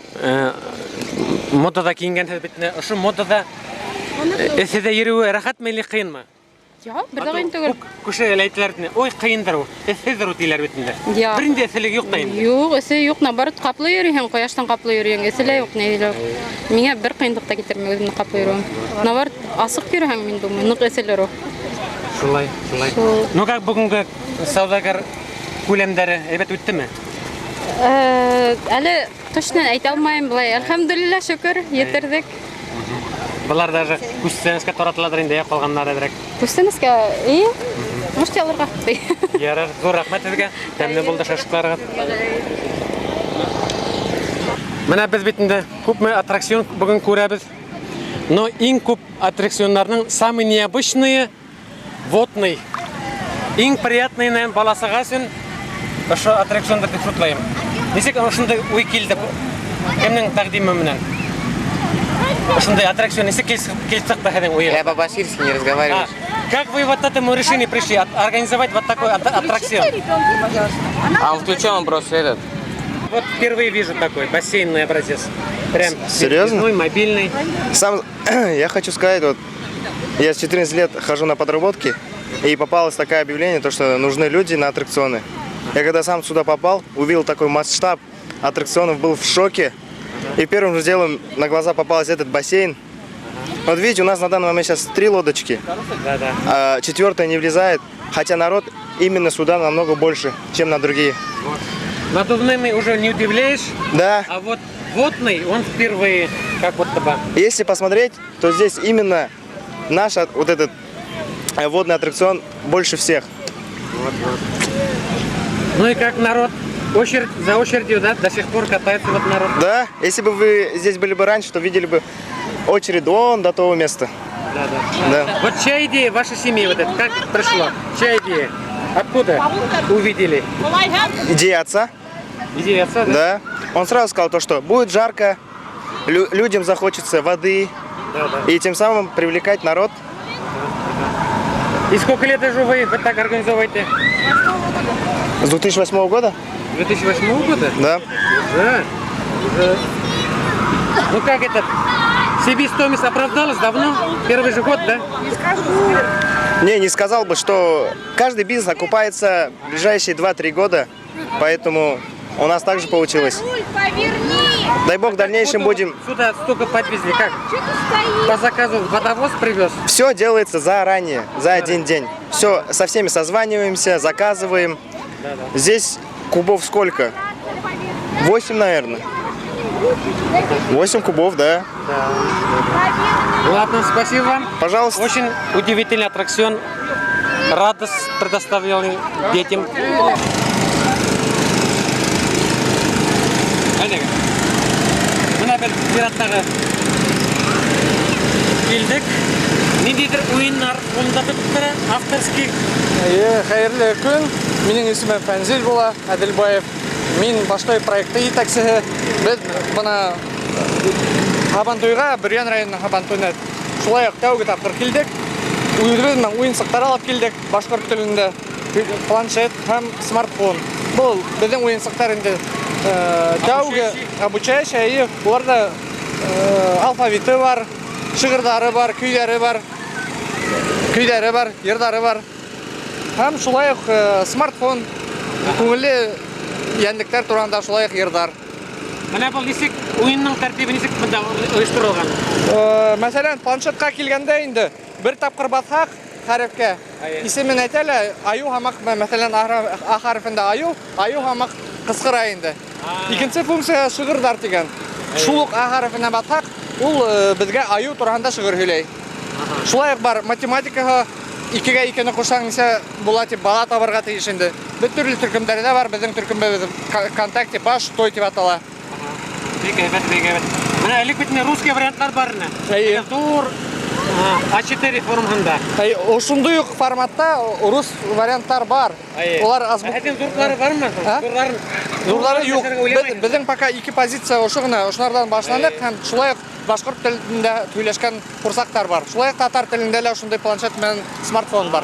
[SPEAKER 13] модала кейенгәнһеҙ бит инде. Ошо модала эҫедә йөрөүе рәхәтме или ҡыйынмы?
[SPEAKER 9] Юҡ, бер ҙә ҡыйын түгел.
[SPEAKER 13] Кеше әле әйтәләр бит инде, ой, ҡыйындыр ул, эҫедер ул тиләр бит инде.
[SPEAKER 9] Юҡ.
[SPEAKER 13] Бер инде эҫелеге юҡ та инде.
[SPEAKER 9] Юҡ, эҫе юҡ, наоборот, ҡаплы йөрөйһөң, ҡояштан ҡаплы йөрөйһөң, эҫе лә юҡ, ни лә юҡ. Миңә бер ҡыйынлыҡ та килтермәй үҙемде ҡаплы йөрөүем. Наоборот, асыҡ йөрөһәң, мин думаю, ныҡ эҫелер ул.
[SPEAKER 13] Шулай, шулай.
[SPEAKER 9] Шул.
[SPEAKER 13] Ну как бөгөнгө сауҙагәр күләмдәре әйбәт үттеме?
[SPEAKER 9] Әле точно әйтә алмайым, былай, әлхәмдүлилләһ, шөкөр, етерҙек.
[SPEAKER 13] Былар даже күстәнәскә таратыладыр инде, ҡалғандар әҙерәк.
[SPEAKER 9] Күстәнәскә, и, можете алырға.
[SPEAKER 13] Ярар, ҙур рәхмәт һеҙгә. Тәмле булды шашлыкларығыҙ. Менә беҙ бит инде күпме аттракцион бөгөн күрәбеҙ. Но иң күп аттракционнарның самый необычные водный. Иң приятный, наверное, баласыға өсөн ошо аттракциондар тип шутлайым. Нисек ошондай уй килде? Кемдең тәҡдиме менән? Ошондай аттракцион нисек килеп сыҡты һеҙҙең уйығыҙ?
[SPEAKER 4] Я по-башкирски не разговариваю.
[SPEAKER 13] А, как вы вот этому решению пришли, организовать вот такой аттракцион?
[SPEAKER 4] А он включен, он просто этот.
[SPEAKER 13] Вот впервые вижу такой бассейнный образец. Прям
[SPEAKER 22] Серьезно?
[SPEAKER 13] передвижной, мобильный.
[SPEAKER 22] Сам я хочу сказать, вот я с 14 лет хожу на подработки, и попалось такое объявление, то, что нужны люди на аттракционы. Я когда сам сюда попал, увидел такой масштаб аттракционов, был в шоке. И первым же делом на глаза попалась этот бассейн. Вот видите, у нас на данный момент сейчас 3 лодочки.
[SPEAKER 13] Да-да.
[SPEAKER 22] А 4-я не влезает, хотя народ именно сюда намного больше, чем на другие.
[SPEAKER 13] Вот. Надувными уже не удивляешь.
[SPEAKER 22] Да.
[SPEAKER 13] А вот водный, он впервые, как будто бы.
[SPEAKER 22] Если посмотреть, то здесь именно наш вот этот водный аттракцион больше всех.
[SPEAKER 13] Вот-вот. Ну и как народ? Очередь за очередью, да? До сих пор катается вот народ.
[SPEAKER 22] Да, если бы вы здесь были бы раньше, то видели бы очередь вон до того места.
[SPEAKER 13] Да, да.
[SPEAKER 22] Да.
[SPEAKER 13] Вот чья идея вашей семьи вот это? Как пришло? Чья идея? Откуда увидели?
[SPEAKER 22] Идея отца.
[SPEAKER 13] Идея отца, да?
[SPEAKER 22] Да. Он сразу сказал то, что будет жарко, людям захочется воды,
[SPEAKER 13] Да, да.
[SPEAKER 22] и тем самым привлекать народ.
[SPEAKER 13] И сколько лет уже вы вот так организовываете?
[SPEAKER 22] С 2008 года.
[SPEAKER 13] 2008 года?
[SPEAKER 22] Да.
[SPEAKER 13] Уже? Уже. Ну как это? Себестоимость оправдалась давно? Первый же год, да?
[SPEAKER 22] Не, не сказал бы, что каждый бизнес окупается в ближайшие 2-3 года, поэтому у нас также получилось. Дай бог, в дальнейшем будем...
[SPEAKER 13] Сюда столько подвезли, как? По заказу водовоз привез?
[SPEAKER 22] Все делается заранее, за один день. Все, со всеми созваниваемся, заказываем.
[SPEAKER 13] Да-да.
[SPEAKER 22] Здесь кубов сколько? 8, наверное. 8 кубов, да.
[SPEAKER 13] Ладно, спасибо вам.
[SPEAKER 22] Пожалуйста.
[SPEAKER 13] Очень удивительный аттракцион. Радость предоставил детям. Әйҙәгеҙ. Бына беҙ зираттағы килдек. Ниндәйҙер уйындар уйнатып тора, авторский.
[SPEAKER 3] Эйе, хәйерле көн. Минең исемем Фәнзил була, Әҙелбаев. Мин Баштой проекты етәксеһе. Беҙ бына Һабантуйға, Бөрйән районының Һабантуйына шулай уҡ тәүге тапҡыр килдек. Үҙебеҙ менән уйынсыҡтар алып килдек, башҡорт телендә планшет һәм смартфон. Был беҙҙең уйынсыҡтар инде тәүге обучающий, эйе, уларҙа алфавиты бар, шиғырҙары бар, көйҙәре бар, көйҙәре бар, йырҙары бар. Һәм шулай уҡ смартфон, күңелле йәнлектәр тураһында шулай уҡ йырҙар.
[SPEAKER 13] Бына был нисек уйындың тәртибе нисек бында ойошторолған?
[SPEAKER 3] Мәҫәлән, планшетҡа килгәндә инде бер тапҡыр баҫһаҡ хәрефкә, исемен әйтә лә, айыу һамаҡ, мәҫәлән, А хәрефендә айыу, айыу һамаҡ ҡысҡыра инде. Икенсе функция шиғырҙар тигән. Шул уҡ А хәрефенә баҫһаҡ, ул беҙгә айыу тураһында шиғыр һөйләй. Шулай уҡ бар математикаға икегә икене ҡушһаң нисә була тип бала табырға тейеш инде. Бер төрлө төркөмдәре дә бар, беҙҙең төркөмбеҙ ВКонтакте баш той тип атала.
[SPEAKER 13] Бик әйбәт, бик әйбәт. Бына элек бит инде русский варианттар бар ине.
[SPEAKER 3] Эйе.
[SPEAKER 13] Ҙур А4 формаһында.
[SPEAKER 3] Әй, ошондай уҡ форматта рус варианттар бар. Улар азбук.
[SPEAKER 13] Ә һеҙҙең ҙурҙары бармы? Ҙурҙары.
[SPEAKER 3] Ҙурҙары юҡ. Беҙҙең пока ике позиция ошо ғына, ошоларҙан башланыҡ һәм шулай уҡ башҡорт телендә һөйләшкән ҡурсаҡтар бар. Шулай уҡ татар телендә лә ошондай планшет менән смартфон бар.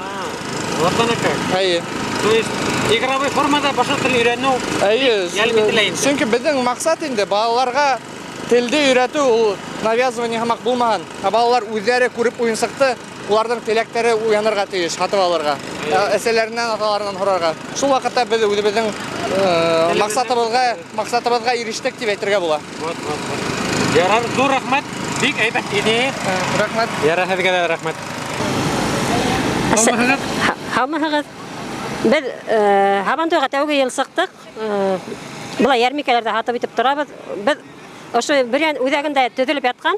[SPEAKER 13] Вот оно как.
[SPEAKER 3] Әйе.
[SPEAKER 13] То есть игровой формада башҡорт телен өйрәнеү
[SPEAKER 3] Әйе.
[SPEAKER 13] йәлеп ителә инде.
[SPEAKER 3] Сөнки беҙҙең маҡсат инде балаларға телде өйрәтеү ул навязывание һымаҡ булмаһын. Ә балалар үҙҙәре күреп уйынсыҡты, уларҙың теләктәре уянырға тейеш, һатып алырға, әсәләренән, аталарынан һорарға. Шул ваҡытта беҙ үҙебеҙҙең маҡсатыбыҙға ирештек тип әйтергә була.
[SPEAKER 13] Вот, вот, вот. Ярар, ҙур рәхмәт. Бик әйбәт идея.
[SPEAKER 3] Рәхмәт.
[SPEAKER 13] Ярар, һеҙгә лә рәхмәт.
[SPEAKER 6] Һаумыһығыҙ. Беҙ Һабантуйға тәүге йыл сыҡтыҡ. Былай йәрминкәләрҙә һатып итеп торабыҙ. Беҙ ошо Бөрйән үҙәгендә төҙөлөп ятҡан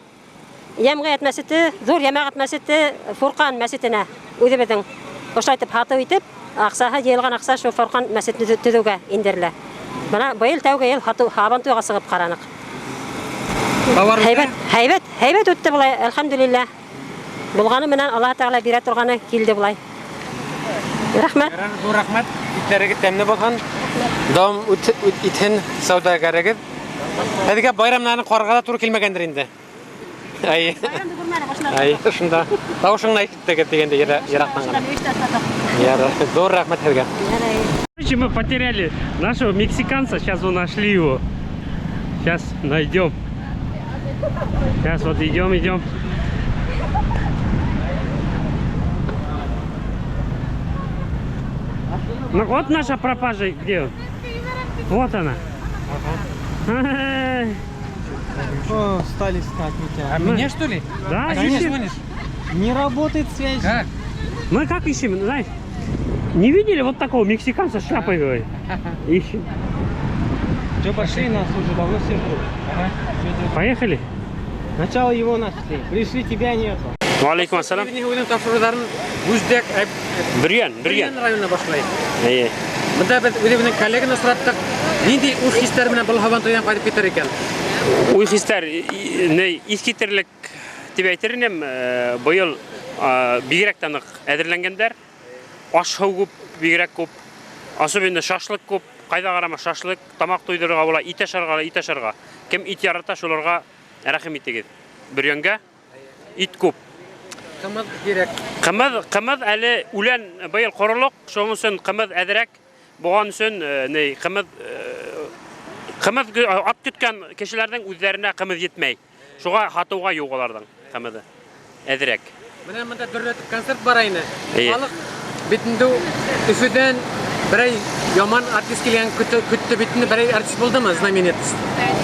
[SPEAKER 6] йәмғиәт мәсете, ҙур йәмәғәт мәсете, Фурҡан мәсетенә үҙебеҙҙең ошолайтып һатыу итеп, аҡсаһы йыйылған аҡса шул Фурҡан мәсетен төҙөүгә индерелә. Бына быйыл тәүге йыл Һабантуйға сығып ҡараныҡ. Һәйбәт, һәйбәт, һәйбәт үтте былай, әлхәмдүлилләһ. Булғаны менән Аллаһ Тәғәлә бирә торғаны килде былай. Рәхмәт.
[SPEAKER 13] Ҙур рәхмәт. Иттәрегеҙ тәмле булһын. Дауам итһен сауҙагәрегеҙ. Һеҙгә байрамнарын ҡарарға ла тура килмәгәндер инде. Әй. Әй, шунда. Тауышыңны ишеттегеҙ тигәндә йыраҡтан ғына. Ярар, ҙур рәхмәт һеҙгә.
[SPEAKER 1] Короче, мы потеряли нашего мексиканца, сейчас мы нашли его. Сейчас найдем. Сейчас вот идем, идем. Ну вот наша пропажа, где он? Вот она. Ага.
[SPEAKER 17] О, стали искать меня.
[SPEAKER 13] А меня, что ли?
[SPEAKER 1] Да,
[SPEAKER 13] А ты
[SPEAKER 1] ищем.
[SPEAKER 13] звонишь?
[SPEAKER 17] Не работает связь.
[SPEAKER 13] Как?
[SPEAKER 1] Мы как ищем, знаешь? Не видели вот такого мексиканца с шляпой, говорит? Ищем.
[SPEAKER 17] Что, пошли, нас уже давно все ждут. Ага.
[SPEAKER 1] Поехали.
[SPEAKER 17] Сначала его нашли. Пришли, тебя нету.
[SPEAKER 1] Валейкум ассалам.
[SPEAKER 13] Үҙенең тапшырыуҙарын Бүздәк,
[SPEAKER 1] Бөрйән, Бөрйән.
[SPEAKER 13] районына башлай.
[SPEAKER 1] Эйе.
[SPEAKER 13] Бында беҙ үҙебеҙҙең коллеганы осраттыҡ. Ниндәй уй хистәр менән был Һабантуйҙан ҡайтып китер икән?
[SPEAKER 1] Уй хистәр, ни, иҫ китерлек тип әйтер инем, быйыл бигерәк тә ныҡ әҙерләнгәндәр. Аш-һыу күп, бигерәк күп. Особенно шашлык күп. Ҡайҙа ҡарама шашлык, тамаҡ туйҙырырға була, ит ашарға, ит ашарға. Кем ит ярата, шуларға рәхим итегеҙ. Бөрйәнгә ит күп.
[SPEAKER 13] Ҡымыҙ кәрәк.
[SPEAKER 1] Ҡымыҙ, ҡымыҙ әле үлән быйыл ҡоролоҡ, шуның өсөн ҡымыҙ әҙерәк. Булған өсөн, ни, ҡымыҙ, ҡымыҙ ат көткән кешеләрҙең үҙҙәренә ҡымыҙ етмәй. Шуға һатыуға юҡ уларҙың ҡымыҙы. Әҙерәк.
[SPEAKER 13] Бына бында дөрләтеп концерт бара ине.
[SPEAKER 1] Эйе.
[SPEAKER 13] Халыҡ бит инде Өфөдән берәй яман артист килгән көттө бит инде, берәй артист булдымы знаменитость?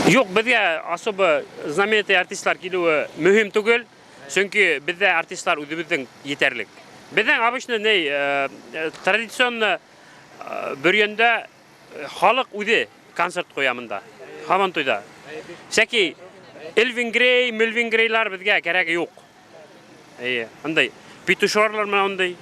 [SPEAKER 1] Юҡ, беҙгә особо знаменитый артистлар килеүе мөһим түгел. Сөнки беҙҙә артистлар үҙебеҙҙең етерлек. Беҙҙең обычно ни, традиционно Бөрйәндә халыҡ үҙе концерт ҡуя мында, Һабантуйҙа. Всякий Элвин Грей, Мельвин Грейлар беҙгә кәрәге юҡ. Эйе, андай петушорлар менән ундай.